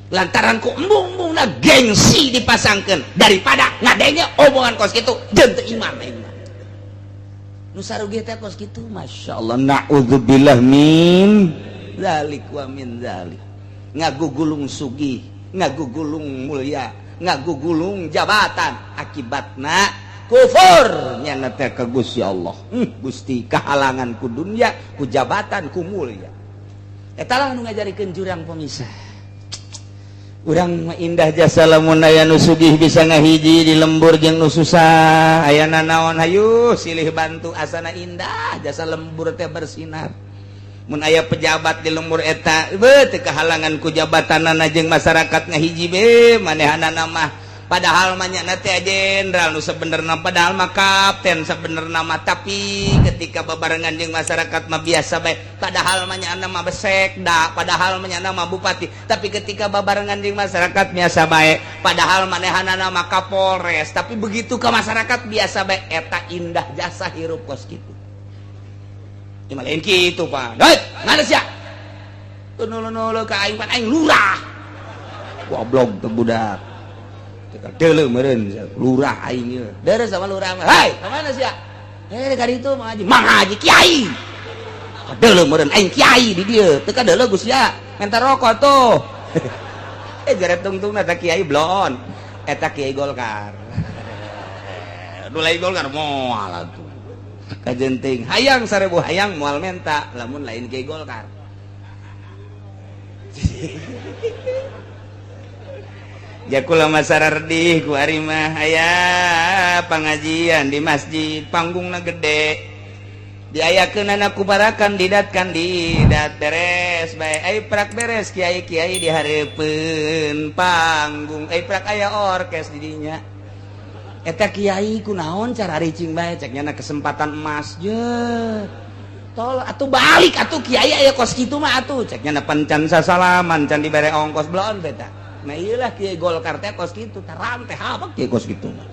Lantaran ku embung-embungna gengsi dipasangkeun daripada ngadenge omongan kos kitu jeung teu iman aing mah. Nu sarugih teh kos kitu, Masya Allah, na'udzubillah min dzalik wa min dzalik. Ngagugulung sugih, ngagugulung mulia, ngagugulung jabatan, akibatna kufur nyana teh ka Gusti Allah. Gusti kahalangan ku dunya, ku jabatan, ku mulia. Eta lah nu ngajarikeun jurang pemisah. Urang mah indah jasa lamun aya nu sugih bisa ngahiji di lembur jeung nu susah. Aya nanaon hayu silih bantu asana indah jasa lembur teh bersinar. Mun aya pejabat di lembur eta beuh teu kahalangan ku jabatanana jeung masyarakat ngahiji be manehanana mah. Padahal mah nyana teh jenderal nu sabenerna, padahal mah kapten sabenerna mah, tapi ketika babarengan jeung masyarakat mah biasa bae. Padahal mah nyana mah besekda, padahal mah nyana mah bupati, tapi ketika babarengan jeung masyarakat biasa bae. Padahal manehanana mah kapolres, tapi begitu ke masyarakat biasa bae. Eta indah jasa hirup kos kitu. Ieu mah lain kitu, Pak. Hei, mana sia? Teu nulu-nulu ka aing pan aing lurah. Goblok teu budak. Deuleu meureun lurah aing ieu. Deres sama lurah mah. Hei, ka mana sia? Eh, ka ditu Mang Haji. Mang Haji kiai. Deuleu meureun aing kiai di dieu. Teu kadeuleu Gus ya. Menta rokok tuh. Eh jare tungtungna ta kiai blon. Eta kiai Golkar. Nu lain Golkar moal atuh. Kajenting hayang 1000 hayang moal menta lamun lain kiai Golkar. Jakula masarardih ku ari mah aya pangajian di masjid panggungna gede diayakeunana ku barakan didat kandidat beres bae ai prak beres kiai-kiai di hareupeun panggung ai prak aya orkes di dinya eta kiai kunaon cara ricing bae cek nyana kesempatan emas je tol atuh balik atuh kiai aya kos kitu mah atuh cek nyana pan can sasalaman can dibere ongkos bloon beta. Nah iyalah kiai Golkar teh kos kitu taram teh apa kiai kos kitu mah.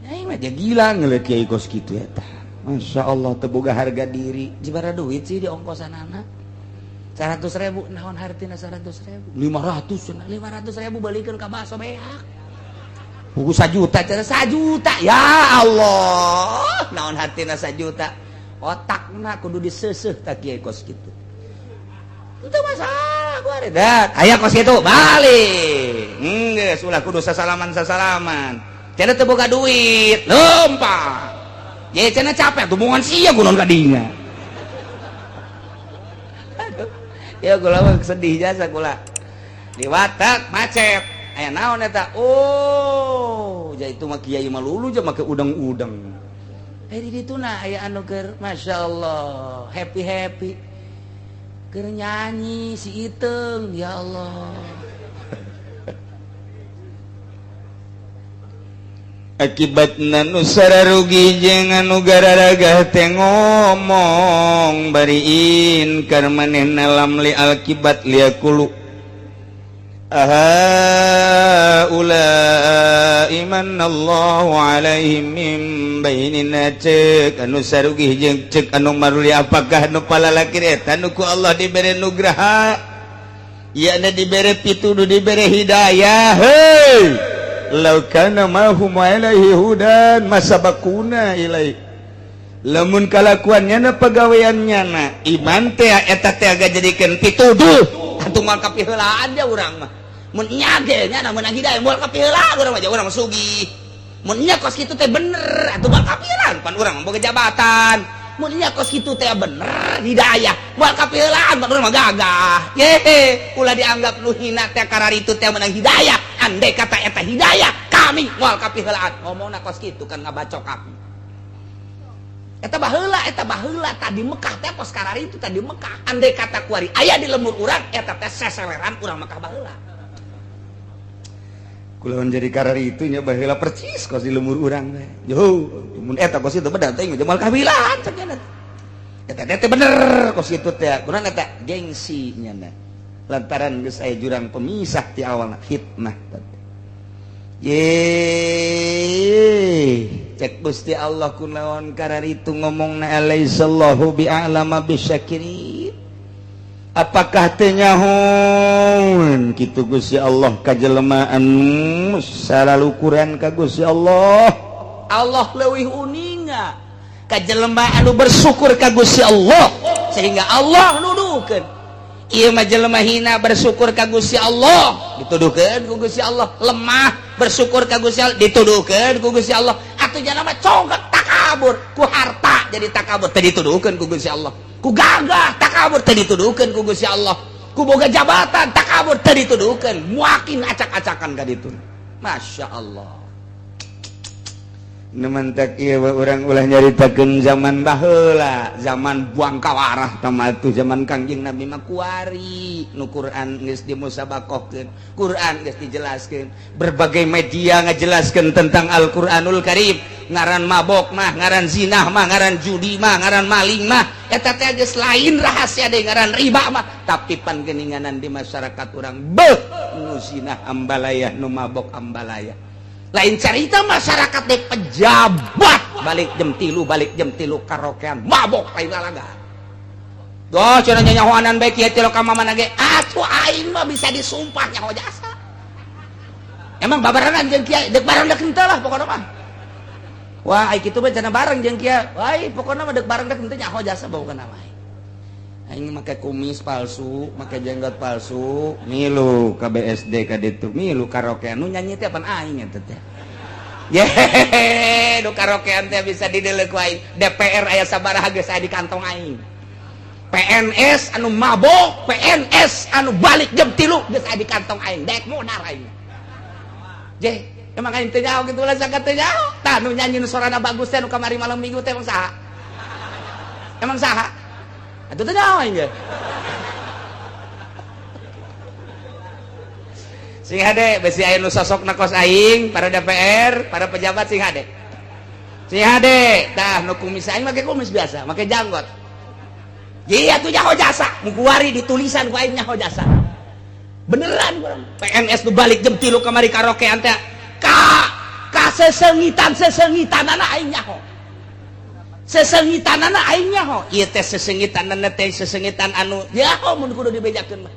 Aing mah gila ngeliat kiai kos kitu eta. Masya Allah teu boga harga diri. Jibara duit sih di ongkosanana. 100.000 naon hartina 100.000. 500 cenah 500.000 balikeun ka baso beak. Buku 1 juta cenah 1 juta. Ya Allah, naon hartina 1 juta. Otakna kudu diseuseuh tah kiai kos kitu. Itu masalah gua dat. Aya kos kitu balik. Geus ulah kudu sasalaman-sasalaman. Cenah teu boga duit, lempang. Ye cenah capek tumbungan sia kunaon ka dinya. Aduh. Ya kula mah sedih jasa kula. Di watak macet. Aya naon eta? Oh, ja itu mah kiai mah lulu ja make udang-udang. Eh di ditu na aya anu keur masyaallah, happy-happy. Keur nyanyi si Iteung, ya Allah. Akibatna nu sararugi jeung anu gararagah teh ngomong bari inkar manehna lam li akibat liakulu aha ulai manallahu alaihim min bainina cek anu sarugi jeung cek anu maruli apakah nu palalakir eta nu ku Allah dibere nugraha ieu na dibere pituduh dibere hidayah heuy law kana ma hum alaihi hudan masabakuna ilai lamun kalakuannya na pagaweannya na iman teh eta teh aga jadikeun pituduh atuh moal kapiheulaan dia urang mah mun nya ge nya na meunang hidayah moal kapiheulaan urang mah urang mah sugih mun nya kos kitu teh bener atuh moal kapiheulaan pan urang mah boga jabatan mun nya kos kitu teh bener hidayah moal kapiheulaan pan urang mah gagah ye ulah dianggap nu hina teh kararitu teh meunang hidayah andai kata eta hidayah kami moal kapiheulaan ngomongna kos kitu kan ngabacok aku eta baheula tadi Mekah teh kos kararitu tadi Mekah andai kata kuari aya di lembur urang eta teh seseleran urang Mekah baheula kulawan jadi kararitu nya baheula percis kos di lembur urang teh yo mun eta kos itu bener teh moal kapiheulaan cek nya eta teh bener kos kitu teh kunaon eta gengsi nya lantaran geus aya jurang pemisah ti awalna fitnah tadi. Ye cek Gusti Allah kunaon kararitu ngomongna alaisallahu bi'alama bisyakirin apakah teu nyahoeun kitu Gusti Allah ka jelema anu salalukuran ka Gusti Allah Allah leuwih uninga ka jelema anu bersyukur ka Gusti Allah sehingga Allah nuduhkeun ieu mah jelema hina bersyukur ka Gusti Allah dituduhkeun ku Gusti Allah lemah bersyukur ka Gusti Allah dituduhkeun ku Gusti Allah atuh jalma congkak takabur ku harta jadi takabur teh dituduhkeun ku Gusti Allah ku gagah takabur teh dituduhkeun ku Gusti Allah ku boga jabatan takabur teh dituduhkeun muakin acak-acakan ka ditu Masya Allah. Nu mantak ieu urang ulah nyaritakeun zaman baheula, zaman buang kawarah tah tuh zaman Kangjeng Nabi mah kuari nu Quran geus dimusabakohkeun, Quran geus dijelaskeun, berbagai media ngajelaskeun tentang Al-Qur'anul Karim, ngaran mabok mah, ngaran zinah mah, ngaran judi mah, ngaran maling mah, eta teh geus lain rahasia deui ngaran riba mah, tapi pan geuninganan di masyarakat urang beuh nu zinah ambalaya, nu mabok ambalaya. Lain cerita masyarakat deh pejabat balik jam tilu karaokean mabok lain lalaga. Doh cenah nyahoanan bae kieu teh ka mamana ge atuh aing mah bisa disumpah nyaho jasa. Emang babarengan jeung kiai deuk bareng deuk henteu lah pokona mah. Wah ai kitu mah cenah bareng jeung kiai. Wah pokona mah deuk bareng deuk henteu nyaho jasa pokona mah. Aing make kumis palsu, make jenggot palsu, milu ka BSD ka ditu, milu karaokean nu nyanyi teh pan aing eta teh. Yehehe, nu karaokean teh bisa dideuleu ku aing. DPR aya sabaraha geus aya di kantong aing. PNS anu mabok, PNS anu balik jam 3 geus aya di kantong aing. Dek modar aing. Je, emang aing teh nyaho kitu lah sakat teh nyaho. Tah nu nyanyi nu sorana bagus teh nu kamari malam Minggu teh emang saha? Emang saha? Atuh teh nyaho aing ge. Sing hade besi aya nu sosokna kos aing, para DPR, para pejabat sing hade. Sing hade, tah nu kumis aing make kumis biasa, make janggot. Iya tuh nyaho jasa, mu kuari di tulisan ku aing nyaho jasa. Beneran urang. PNS nu balik jam 3 kamari karaokean teh ka sesengitan-sesengitanana aing nyaho. Sesengitanana aing nyaho. Ieu teh sesengitanana teh sesengitan anu nyaho mun kudu dibejakeun mah.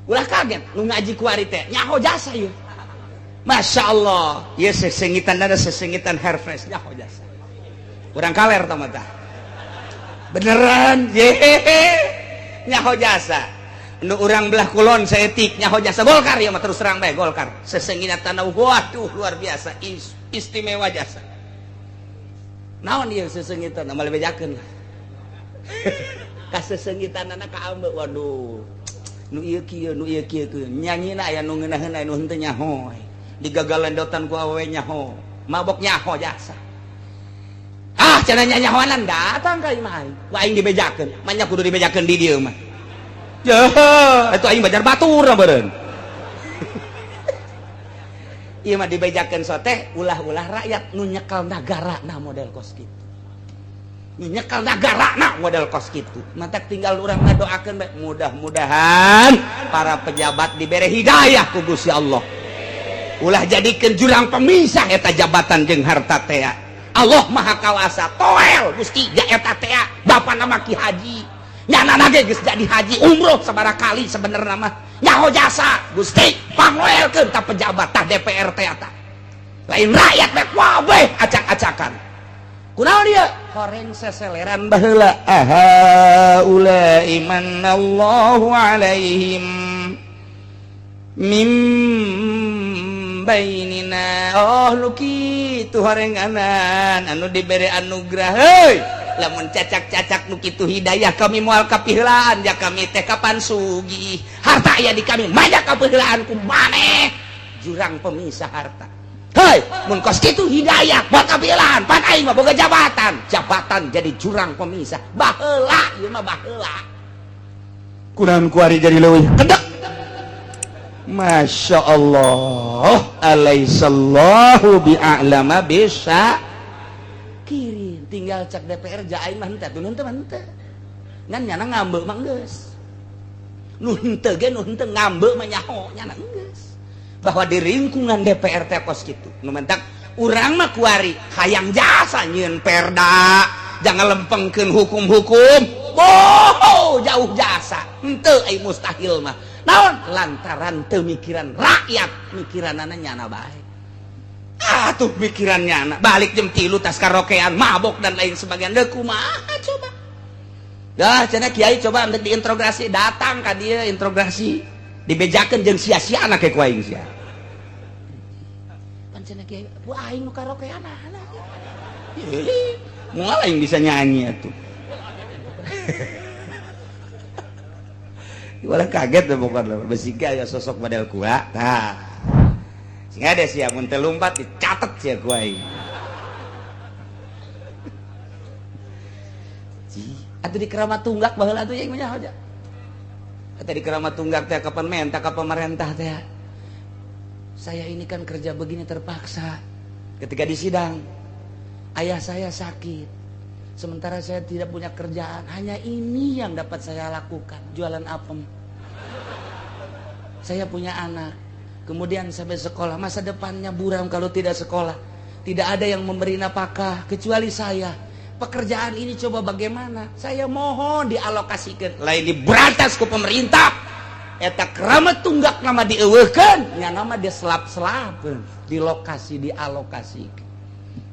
Ulah kaget nu ngaji kuari teh nyaho jasa ieu. Masya Allah, ieu sesengitanana sesengitan hair fresh nyaho jasa. Urang kaler tah mah tah. Beneran yehehe nyaho jasa. Nu urang belah kulon saeutik nyaho jasa Golkar ieu mah terus terang bae Golkar. Sesengitanana waduh luar biasa istimewa jasa. Naon ieu sesengitan moal bejakeun lah. Kasesengitanana ka ambe waduh. Nu ieu kieu nu ieu kieu nyanyina aya nu ngeunaheun aya nu henteu nyaho. Digagalendotan ku awewe nyaho, mabok nyaho jasa. Ah cenah nyahoanan datang ka imah aing. Ku aing dibejakeun, manya kudu dibejakeun di dieu mah. Jeuh, atuh aing bajar batur beureun. Ieu mah dibejakeun soteh ulah-ulah rakyat nu nyekel nagara nah model kos kitu. Nu nyekel nagara nah model kos kitu. Matak tinggal urang ngadoakeun bae mudah-mudahan para pejabat dibere hidayah ku Gusti Allah. Ulah jadikeun jurang pemisah eta jabatan jeung harta teh. Allah Maha Kawasa toel Gusti ja eta teh bapa nama Ki Haji. Nyana ge geus jadi haji umroh sabaraha kali sebenarna mah. Nyaho jasa Gusti pangoelkeun ta pejabat tah DPR teh eta. Lain rakyat rek wabeh acak-acakan. Kunaon ieu? Horeng seseleran baheula. Ahaula imanallahu alaihim mim bainina. Oh nu kitu horenganan anu dibere anugerah heuy. Lamun cacak-cacak nu kitu hidayah kami moal kapiheulaan ja kami teh kapan sugih. Harta aya di kami banyak kapiheulaan ku maneh jurang pemisah harta. Hei, mun kos kitu hidayah moal kapiheulaan pan aing mah boga jabatan. Jabatan jadi jurang pemisah. Baheula ieu mah baheula. Kunaon kuari jadi leuwih kedek. Masya Allah, alaihissallahu bi'a'lama bisa kirin tinggal cak DPR ja aing mah henteu atuh henteu mah henteu. Ngan nyana ngambeu mah geus. Nu henteu ge nu henteu ngambeu mah nyaho nyana geus. Bahwa di lingkungan DPR teh kos kitu. Nu mentak urang mah kuari hayang jasa nyieun perda, jangan lempengkeun hukum-hukum. Oh, jauh jasa. Henteu ai mustahil mah. Naon lantaran teu mikiran rakyat, mikiranana nyana bae. Ah tuh mikiran nyana, balik jam 3 tas karaokean, mabok dan lain sebagainya. Deuk kumaha coba. Dah cenah kiai coba untuk diinterogasi, datang ka dieu interogasi, dibejakeun jeung sia-sia anak ku aing sia. Pan cenah kiai, bu aing nu karaokean anak. Moal aing bisa nyanyi atuh. Walah kaget deh pokoknya besika ya sosok model kuat. Nah, sehingga ada sih mun teu lumpat dicatet sia ku aing. Atuh di Keramat Tunggak baheula atuh jeung nya aja. Atuh di Keramat Tunggak teh kapan menta ka pemerintah teh. Saya ini kan kerja begini terpaksa. Ketika di sidang, ayah saya sakit. Sementara saya tidak punya kerjaan, hanya ini yang dapat saya lakukan, jualan apem. Saya punya anak, kemudian sampai sekolah, masa depannya buram kalau tidak sekolah. Tidak ada yang memberi nafkah kecuali saya. Pekerjaan ini coba bagaimana? Saya mohon dialokasikan. Lain diberantas ku pemerintah. Eta Keramat Tunggak nama dieuweuhkeun, nya nama dia selap-selapeun, di lokasi dialokasikan.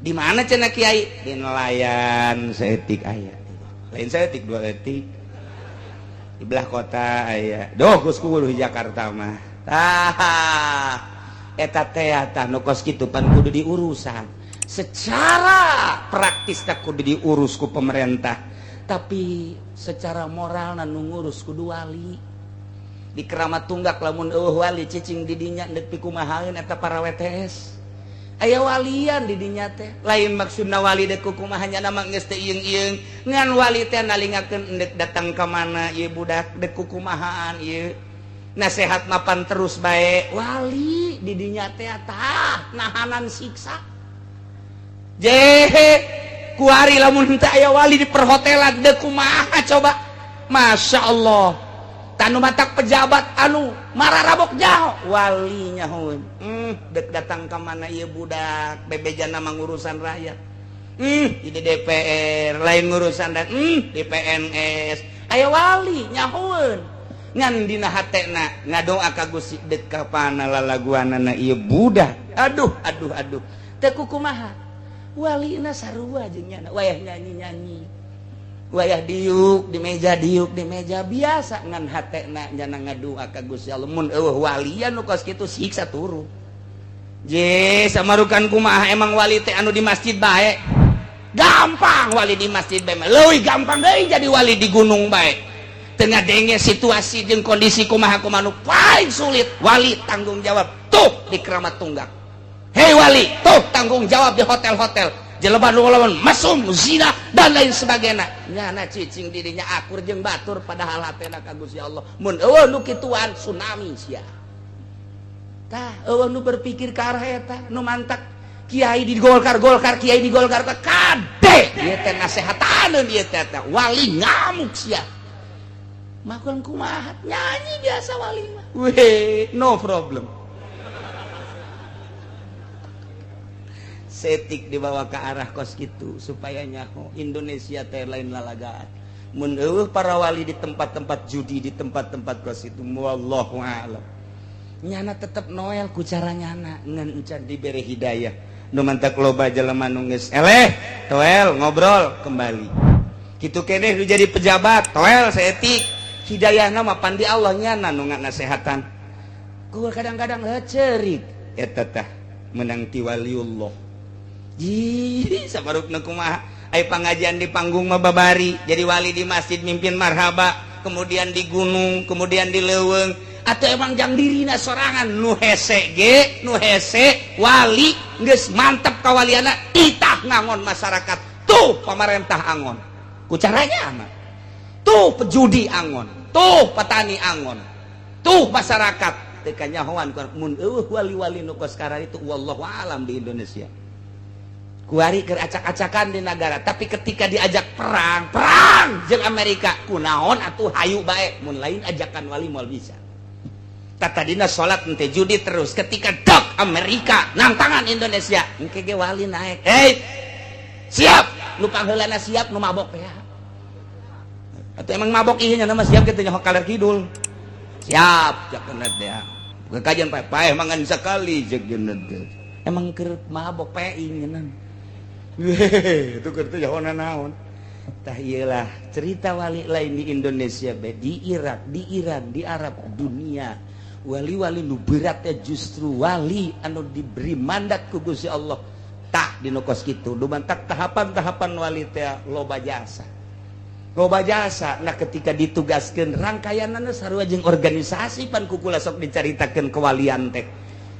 Di mana cenah kiai? Di nelayan seetik aya. Lain seetik dua etik. Di belah kota aya. Doh geus kudu di Jakarta mah. Tah eta teh tah nu kos kitu pan kudu diurusan. Secara praktis teh kudu diurus ku pemerintah. Tapi secara moral nu ngurus kudu wali. Di Keramat Tunggak lamun eueuh wali cicing di dinya deuk pikumahaeun eta para WTS. Aya walian di dinya teh. Lain maksudna wali deuk kumaha nya mah geus teu ieung-ieung. Ngan wali teh nalingakeun endek datang ka mana ieu budak deuk kukumahaan ieu. Nasehat mapan terus bae. Wali di dinya teh tah nahanan siksa. Jehe kuari lamun henteu aya wali di perhotelan deuk kumaha coba. Masya Allah. Tanu matak pejabat anu mararabok jauh walinya hun. Dek datang ke mana ieu budak bebejana mah ngurusan rakyat. Di DPR lain ngurusan rakyat, di PNS aya wali nyahueun. Ngan dina hatena ngadoa ka Gusti dek ka pana lalaguanana ieu budak. Aduh aduh aduh. Teu kukumaha? Walina sarua jeung nyana wayah nyanyi-nyanyi. Wayah diuk di meja biasa ngan hatena nyana ngadua ka Gusti Allah mun eueuh walian nu kos kitu siksa turu. Je samarukan kumaha emang wali teh anu di masjid bae. Gampang wali di masjid bae mah leuwih gampang deui jadi wali di gunung bae. Teu ngadenge situasi jeung kondisi kumaha kumaha nu paling sulit wali tanggung jawab tuh di Keramat Tunggak. Hei wali, tuh tanggung jawab di hotel-hotel. Jelema nu lawan mesum, zina dan lain sebagainya. Nyana cicing dirinya akur jeung batur padahal hatena ka Gusti Allah. Mun eueuh nu kituan tsunami sia. Tah eueuh nu berpikir ka arah eta nu mantak kiai di Golkar Golkar kiai di Golkar kade ieu teh nasehataneun ieu teh wali ngamuk sia. Makan kumaha nyanyi biasa wali mah. Weh, no problem. Setik dibawa ke arah kos gitu supaya nyaho Indonesia teh lain lalagaan. Mun eueuh para wali di tempat-tempat judi, di tempat-tempat kos itu, wallahu a'lam. Nyana tetep noel ku cara nyana ngan encan dibere hidayah. Nu mantak loba jelema nu geus eleh, toel ngobrol kembali. Kitu keneh nu jadi pejabat, toel seetik. Hidayahna mah pandi Allah nyana nu ngasehatan. Ku kadang-kadang heuceurik eta tah menang ti waliullah. Jih, sabarupna kumaha? Ai pangajian di panggung mah babari, jadi wali di masjid mimpin marhaba, kemudian di gunung, kemudian di leuweung, atau emang jang dirina sorangan nu hese ge, nu hese wali geus mantep kawaliana titah ngangon masyarakat. Tuh pamarentah angon. Ku caranya mah. Tuh pejudi angon, tuh petani angon, tuh masyarakat teu kanyahoan mun eueuh wali-wali nu kos itu wallahu alam di Indonesia. Kuari keur acak-acakan di negara, tapi ketika diajak perang, perang jeung Amerika, kunaon atuh hayu bae, mun lain ajakan wali moal bisa. Tatadina salat henteu judi terus, ketika dok Amerika nantangan Indonesia, engke ge wali naik. Hei, siap, nu pangheulana siap, nu mabok ya. Atau emang mabok ieu nya mah siap kitu nyaho kaler kidul. Siap, jakeun teh. Kajian pae-pae mangan sakali jeung teh. Emang keur mabok pae ingenan. Hehehe, itu keur teh jahona naon. Tah ieulah cerita wali lain di Indonesia be, di Irak, di Iran, di Arab, dunia. Wali-wali nu berat teh justru wali anu diberi mandat ku Gusti Allah. Tah dinu kos kitu, dumantak tahapan-tahapan wali teh loba jasa. Loba jasa. Nah ketika ditugaskeun rangkaianana sarua jeung organisasi pan ku kula sok dicaritakeun kewalian teh.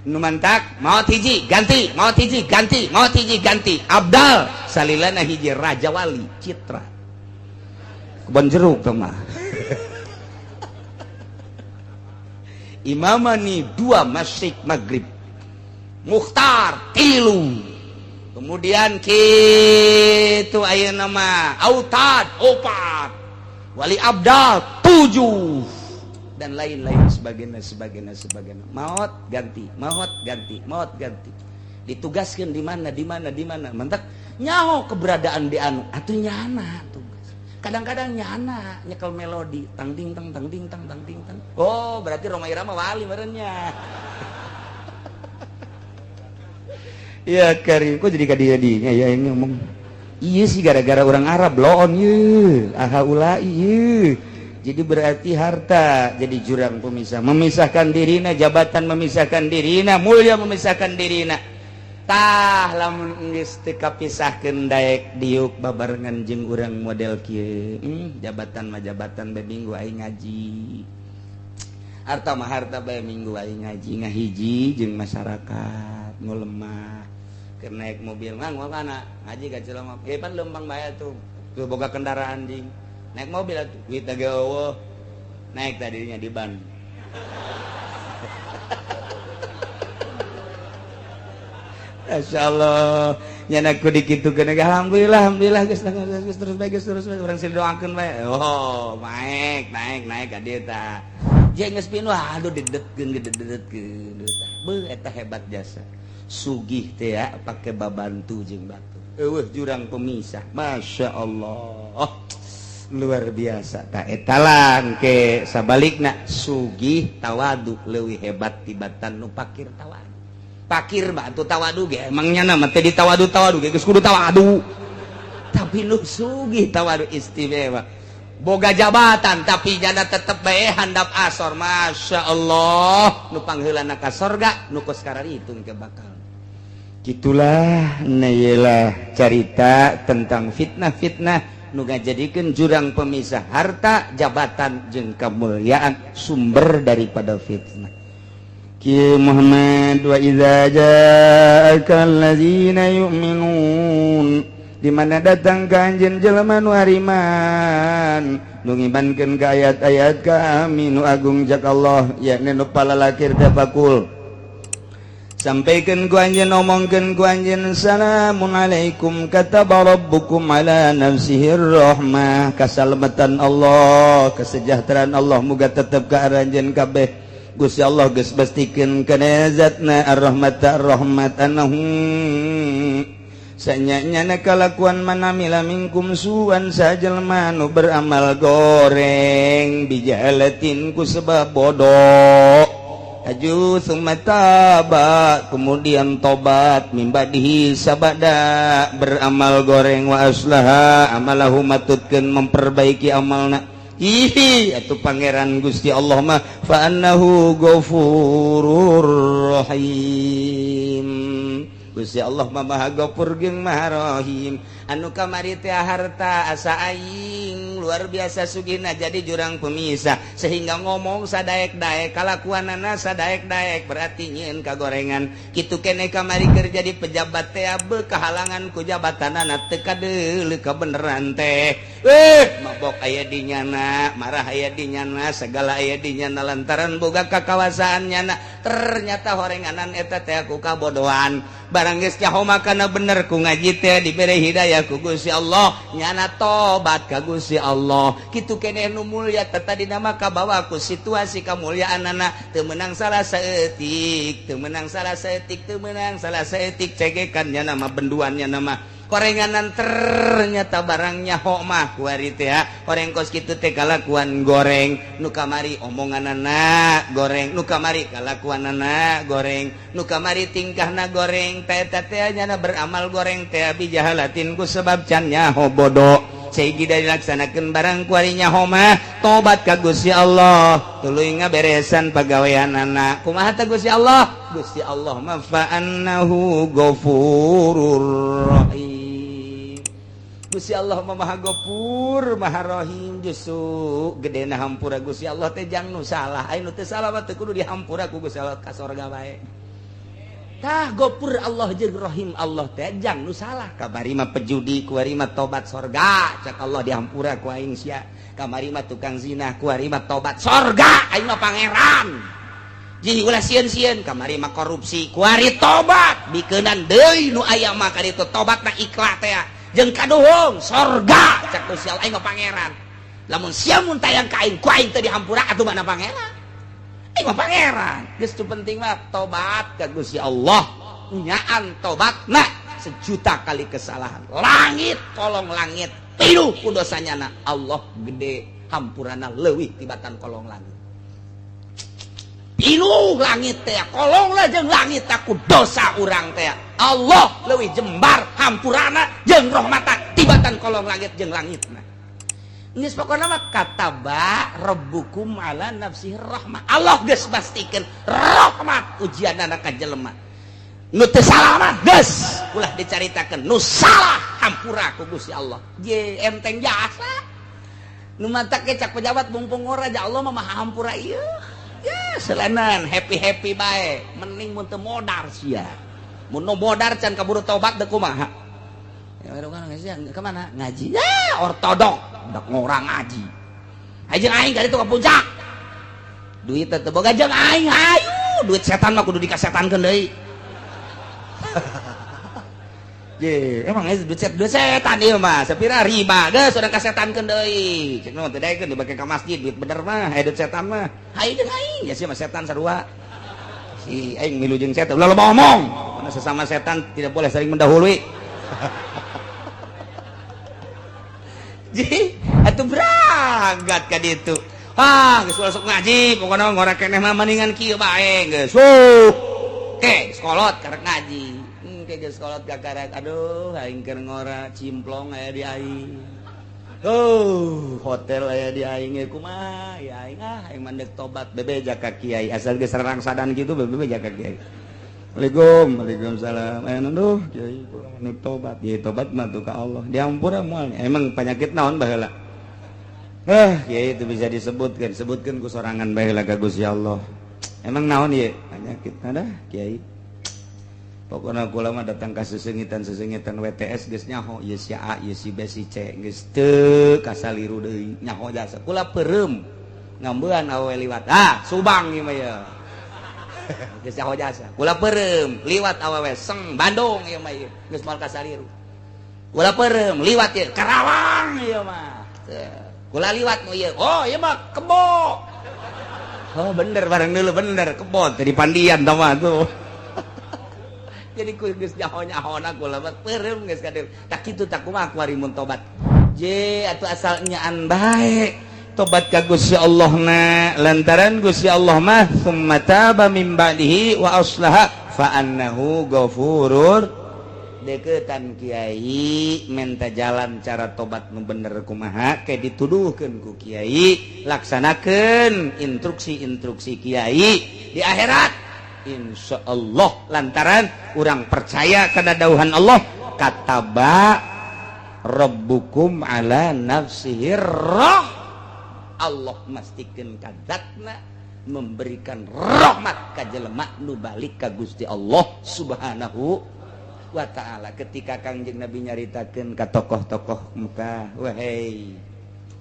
Nu mantak maot hiji ganti, maot hiji ganti, maot hiji ganti. Abdal salilana hiji raja wali Citra. Kebon jeruk teh mah. Imamani 2 masyrik maghrib. Mukhtar 3. Kemudian kitu ayeuna mah Autad 4. Wali Abdal 7. Dan lain-lain sebagainya sebagainya sebagainya. Maot ganti, maot ganti, maot ganti. Ditugaskan di mana, di mana, di mana. Mantak nyaho keberadaan di anu atuh nyana tugas. Kadang-kadang nyana nyekel melodi tang ding tang tang ding tang tang ding tang. Oh, berarti Rhoma Irama wali merenya. Ya karim, kok jadi kadieu-dinya ya ini ngomong. Iya sih gara-gara orang Arab loon ye, aha ulai ye. Jadi berarti harta jadi jurang pemisah, memisahkan dirina, jabatan memisahkan dirina, mulia memisahkan dirina. Tah lamun geus teu kapisahkeun daek diuk babarengan jeung urang model kieu. Jabatan mah jabatan bae minggu aing ngaji. Harta mah harta bae minggu aing ngaji ngahiji jeung masyarakat nu lemah. Keur naik mobil mah mana ngaji ka Cilongok. Ge pan leumpang bae atuh. Teu boga kendaraan ding. Naik mobil atuh, duit ge eueuh. Naik tadinya di ban. Masya Allah, nyana ku dikitukeun alhamdulillah, alhamdulillah geus geus terus bae geus terus bae urang sih doakeun bae. Oh, naik, naik, naik ka dieu tah. Jeung geus pinuh aduh dedetkeun dedetkeun tah. Beuh eta hebat jasa. Sugih teh ya pake babantu jeung batu. Eueuh jurang pemisah. Masya Allah. Luar biasa. Tak etalang ke sabalikna sugih tawadu leuwih hebat tibatan nu pakir tawadu. Pakir mah atuh tawadu ge emang nyana mah teh ditawadu-tawadu ge geus kudu tawadu. Tapi nu sugih tawadu istimewa. Boga jabatan tapi jana tetep bae handap asor. Masya Allah, nu pangheulana ka sorga nu kos kararitung ke bakal. Gitulah neyelah carita tentang fitnah-fitnah nu ngajadikeun jurang pemisah harta, jabatan jeung kemuliaan sumber daripada fitnah. Ki Muhammad wa idza ja'aka allazina yu'minun, di mana datang ka anjeun jelema nu ariman nu ngimankeun ka ayat-ayat kami nu agung jak Allah yakni nu palalakir teh bakul Sampaikan ku anjeun, omongkeun ku anjeun, salamun alaikum kataba rabbukum ala nafsihir rahmah. Kasalamatan Allah, kesejahteraan Allah muga tetep ka aranjeun kabeh. Gusti Allah geus pastikeun kana zatna ar-rahmat ar-rahmat annahu sanyanya kalakuan manamila minkum suan sajelma nu beramal goreng bijalatin ku sebab bodoh. Aju summa taba, kemudian tobat mimbadihi sabada beramal goreng wa aslaha amalahu matutkeun memperbaiki amalna. Hihi atuh Pangeran Gusti Allah mah fa annahu ghafurur rahim. Gusti Allah mah Maha Ghafur jeung Maha Rahim. Anu kamari teh harta asa aing luar biasa sugihna jadi jurang pemisah sehingga ngomong sadaek-daek kalakuanana sadaek-daek berarti nyieun kagorengan. Kitu keneh kamari keur jadi pejabat teh kahalangan ku jabatanana teu kadeuleu kabeneran teh. Mabok aya di nyana, marah aya di nyana, segala aya di nyana lantaran boga kakawasaan nyana. Ternyata horenganan eta teh ku kabodohan. Barang geus nyaho makana bener ku ngaji teh dibere hidayah ku Gusti Allah, nyana tobat ka Gusti Allah. Kitu keneh nu mulya teh tadina mah kabawa ku situasi kamulyaanana, teu meunang salah saeutik, teu meunang salah saeutik, teu meunang salah saeutik cegekan nyana mah benduan nyana mah. Korenganan ternyata barang nyaho mah kuari teh horeng kos kitu teh kalakuan goreng nu kamari omonganana goreng nu kamari kalakuanana goreng nu kamari tingkahna goreng teh teh nyana beramal goreng teh bijahalatin ku sebab can nyaho bodoh sehingga dilaksanakeun barang kuari nyaho mah tobat ka Gusti Allah tuluy ngaberesan pagaweanana kumaha teh Gusti Allah. Gusti Allah mah fa annahu ghafurur rahim. Gusti Allah mah Maha Ghafur Maha Rahim. Justru gedena hampura Gusti Allah teh jang nu salah, aya nu teu salah mah teu kudu dihampura ku Gusti Allah ka sorga bae. Tah Ghafur Allah jeung Rahim Allah teh jang nu salah. Kamari mah pejudi kuari mah tobat sorga cak Allah dihampura ku aing sia. Kamari mah tukang zina kuari mah tobat sorga aing mah pangeran. Ji ulah sieun-sieun kamari mah korupsi kuari tobat bikeunan deui nu aya mah ka ditu tobatna ikhlas teh jeung kaduhung sorga cak Gusti Allah aing mah pangeran. Lamun sia mun tayang ka aing ku aing teu dihampura atuh mana pangeran. Aing mah pangeran. Geus tu penting mah tobat ka Gusti Allah. Nyaan tobatna sejuta kali kesalahan. Langit kolong langit pinuh ku dosanyana Allah gede hampurana leuwih tibatan kolong langit. Pinuh langit teh kolong lah jeung langit ku dosa urang teh. Allah leuwih jembar hampurana jeung rahmatan tibatan kolong langit jeung langitna. Geus pokona mah kataba rabbukum ala nafsihi rahmah. Allah geus pastikeun rahmat ujianana ka jelema. Nu teu salah mah geus ulah dicaritakeun, nu salah hampura ku Gusti Allah. Je enteng jasa. Nu matak ge cak pejabat mumpung ora ja Allah mah maha hampura ieu. Ya selanan happy-happy bae, mending mun teu modar sia. Mun nu modar can kaburu tobat deuk kumaha. Ya ka mana ngaji? Ya ortodok, dak ngorang ngaji. Hayu aing ka ditu ka puncak. Duit teh boga jeung aing hayu, duit setan mah kudu dikasetankeun deui. Ye, emang duit setan ieu mah, sapira riba geus urang kasetankeun deui. Cek nu teu daekeun dibake ka masjid duit bener mah, aya duit setan mah. Hayu jeung aing, ya sia mah setan sarua. Si aing milu jeung setan, ulah loba omong. Karena sesama setan tidak boleh saling mendahului. Ji, atuh berangkat ka ditu. Ah, geus masuk ngaji, pokona ngora keneh mah mendingan kieu bae geus. Ke, sekolot karek ngaji. Ke geus sekolot kakarek aduh aing keur ngora cimplong aya di aing. Oh, hotel aya di aing ge kumaha ya aing ah aing mandek tobat bebeja ka kiai asal geus rangsadan kitu bebeja ka kiai. Waalaikum, waalaikumsalam. Aya nuduh kiai kula mandek tobat. Ye tobat mah tuh ka Allah. Diampura moal. Emang penyakit naon baheula? Kiai itu bisa disebutkan, sebutkan ku sorangan baheula ka Gusti Allah. Emang naon ye penyakit ada kiai? Pokona kula mah datang ka sesengitan-sesengitan WTS geus nyaho ieu si A, ieu si B, si C geus teu kasaliru deui nyaho jasa. Kula peureum ngambean awewe liwat. Ah, Subang ieu mah ye. Geus nyaho jasa. Kula peureum liwat awewe seng Bandung ieu mah ieu. Geus moal kasaliru. Kula peureum liwat ieu Karawang ieu mah. Kula liwat nu ieu. Oh, ieu mah kebo. Oh, bener bareng dulu bener kebo teh di Pandian tah mah tuh. Jadi ku geus nyaho-nyahona kula mah peureum geus kadir. Tak kitu tak kumaha kuari mun tobat. Je atuh asal nyaan bae. Tobat ka Gusti Allah na lantaran Gusti Allah mah summa taba min ba'dihi wa aslaha fa annahu ghafurur. Deketan kiai menta jalan cara tobat nu bener kumaha ke dituduhkeun ku kiai, laksanakeun instruksi-instruksi kiai di akhirat insyaallah lantaran urang percaya kana dawuhan Allah kataba rabbukum ala nafsihi roh. Allah mastikeun ka zatna memberikan rahmat ka jelema nu balik ka Gusti Allah Subhanahu wa ta'ala. Ketika Kangjeng Nabi nyaritakeun ka tokoh-tokoh Mekah, wahai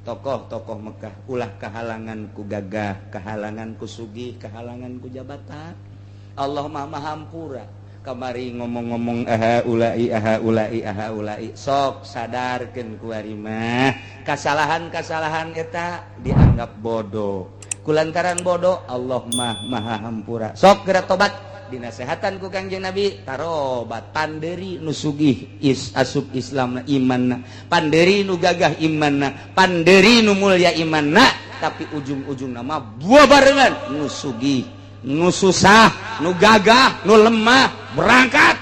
tokoh-tokoh Mekah, ulah kahalangan ku gagah, kahalangan ku sugih, kahalangan ku jabatan. Allah mah maha hampura. Kamari ngomong-ngomong aha ulai aha ulai aha ulai, sok sadarkeun ku ari mah kasalahan-kasalahan eta dianggap bodoh. Kulantaran bodoh Allah mah maha hampura. Sok geura tobat, dinasehatan ku Kangjeng Nabi tarobat, panderi nu sugih is asup Islamna imanna, panderi nu gagah imanna, panderi nu mulya imanna, tapi ujung-ujungna mah buah barengan nu sugih, nu susah, nu gagah, nu lemah berangkat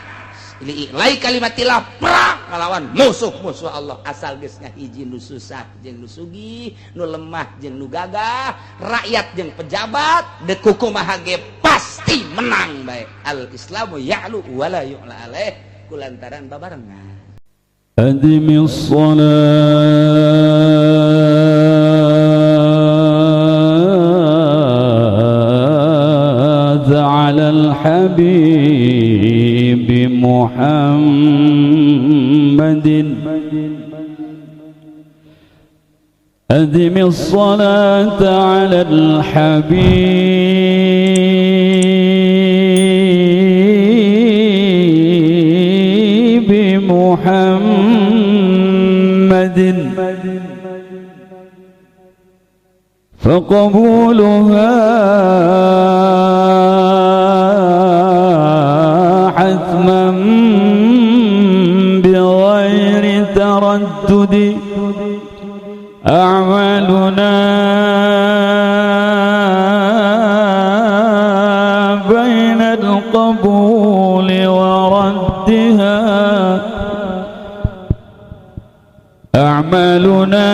lai kalimatillah perang ngalawan musuh-musuh Allah. Asal geus ngahiji nu susah jeung nu sugih, nu lemah jeung nu gagah, rakyat jeung pejabat, dek kumaha ge pasti menang bae. Al Islamu ya'lu wala yu'la alaih kulantaran babarengan. Adimis salat ala al-habib Muhammadin, أدم الصلاة على الحبيب محمد، فقبولها حتما بغير تردد، أعمالنا بين القبول وردها، أعمالنا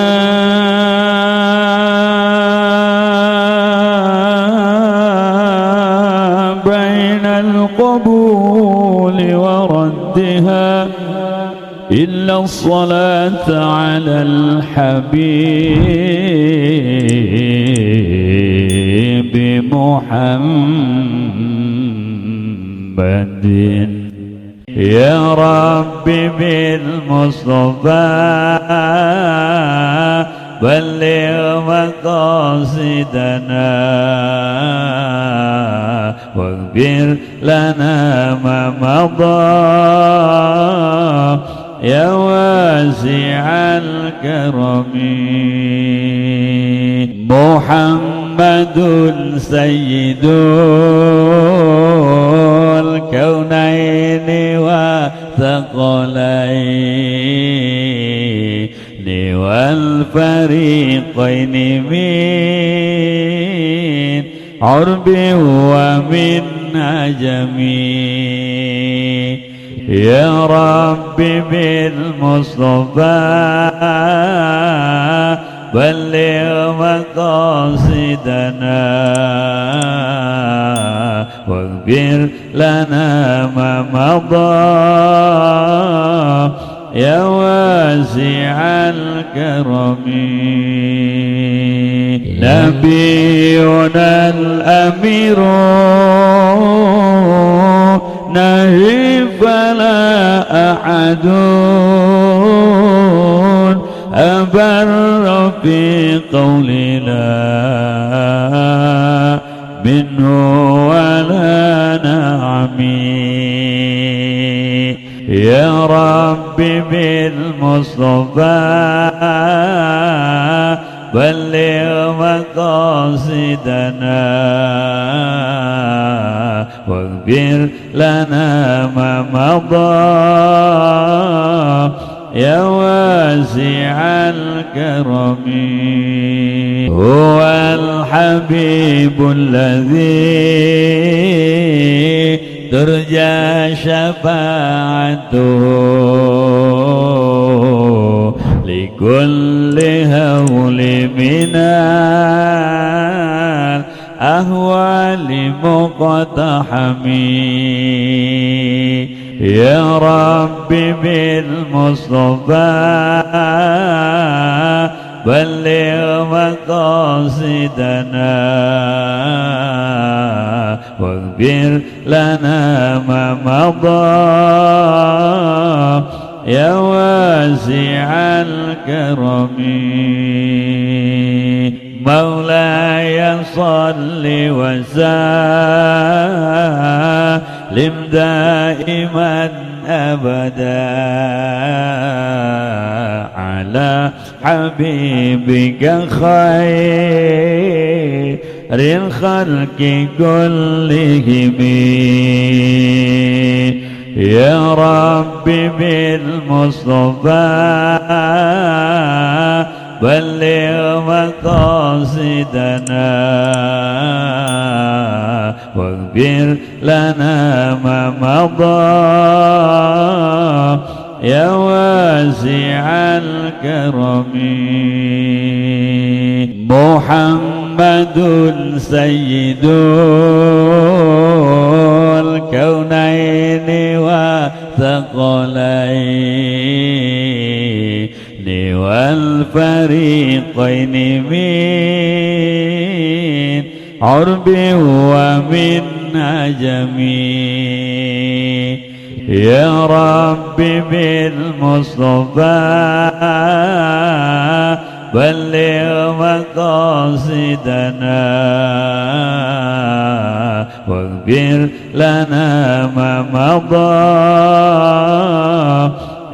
بين القبول وردها، إلا الصلاة على الحبيب محمد. يا رب بالمصطفى بلغ مقاصدنا واغفر لنا ما مضى يا واسع الكرم. محمد سيد الكونين والثقلين والفريقين من عرب ومن عجم، يا رب بالمصطفى بلغ مقاصدنا واغفر لنا ما مضى يا واسع الكرم. نبينا الأمير نهي فلا أحد أبر في قولنا منه ولا يا رب بالمصطفى بلغ مقاصدنا واغفر لنا ما مضى يا واسع الكرم. هو الحبيب الذي ترجى شفاعته لكل هول من الأهوال مقتحم. يا رب بالمصطفى بلغ مقاصدنا واغفر لنا ما مضى يا واسع الكرم. مولاي صل وسلم دائما أبدا على حبيبك خير الخلق كلهم. يا رب بالمصطفى بلغ مقاصدنا واغفر لنا ما مضى يا واسع الكرم. محمد سيد الكونين والثقلين والفريقين من عرب ومن عجم. يا رب بالمصطفى بلغ مقاصدنا واغفر لنا ما مضى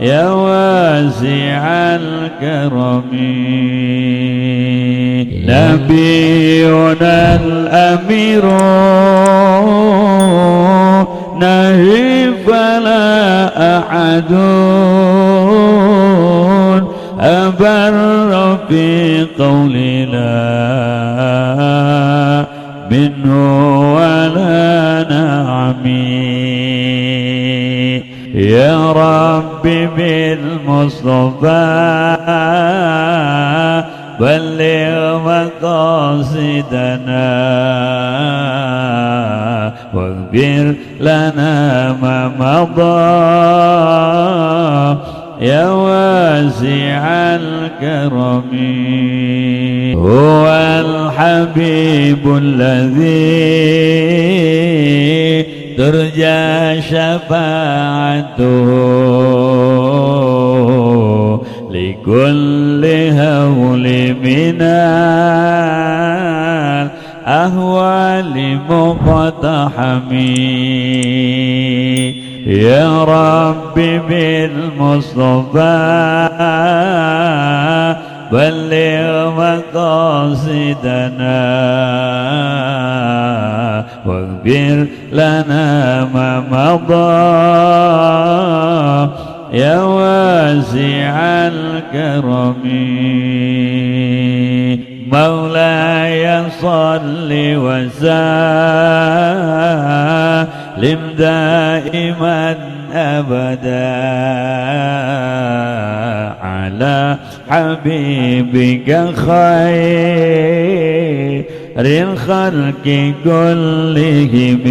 يا واسع الكرم. نبينا الأمير نهي فلا أحد أبر في قول لا منه ولا نعم. يا رب بالمصطفى بلغ مقاصدنا واغفر لنا ما مضى يا واسع الكرم. هو الحبيب الذي ترجى شفاعته لكل هول من الأهوال مقتحم. يا رب بالمصطفى بلغ مقاصدنا واغفر لنا ما مضى يا واسع الكرم. مولاي صل وسلم دائما أبدا على حبيبك خير الخلق كلهم.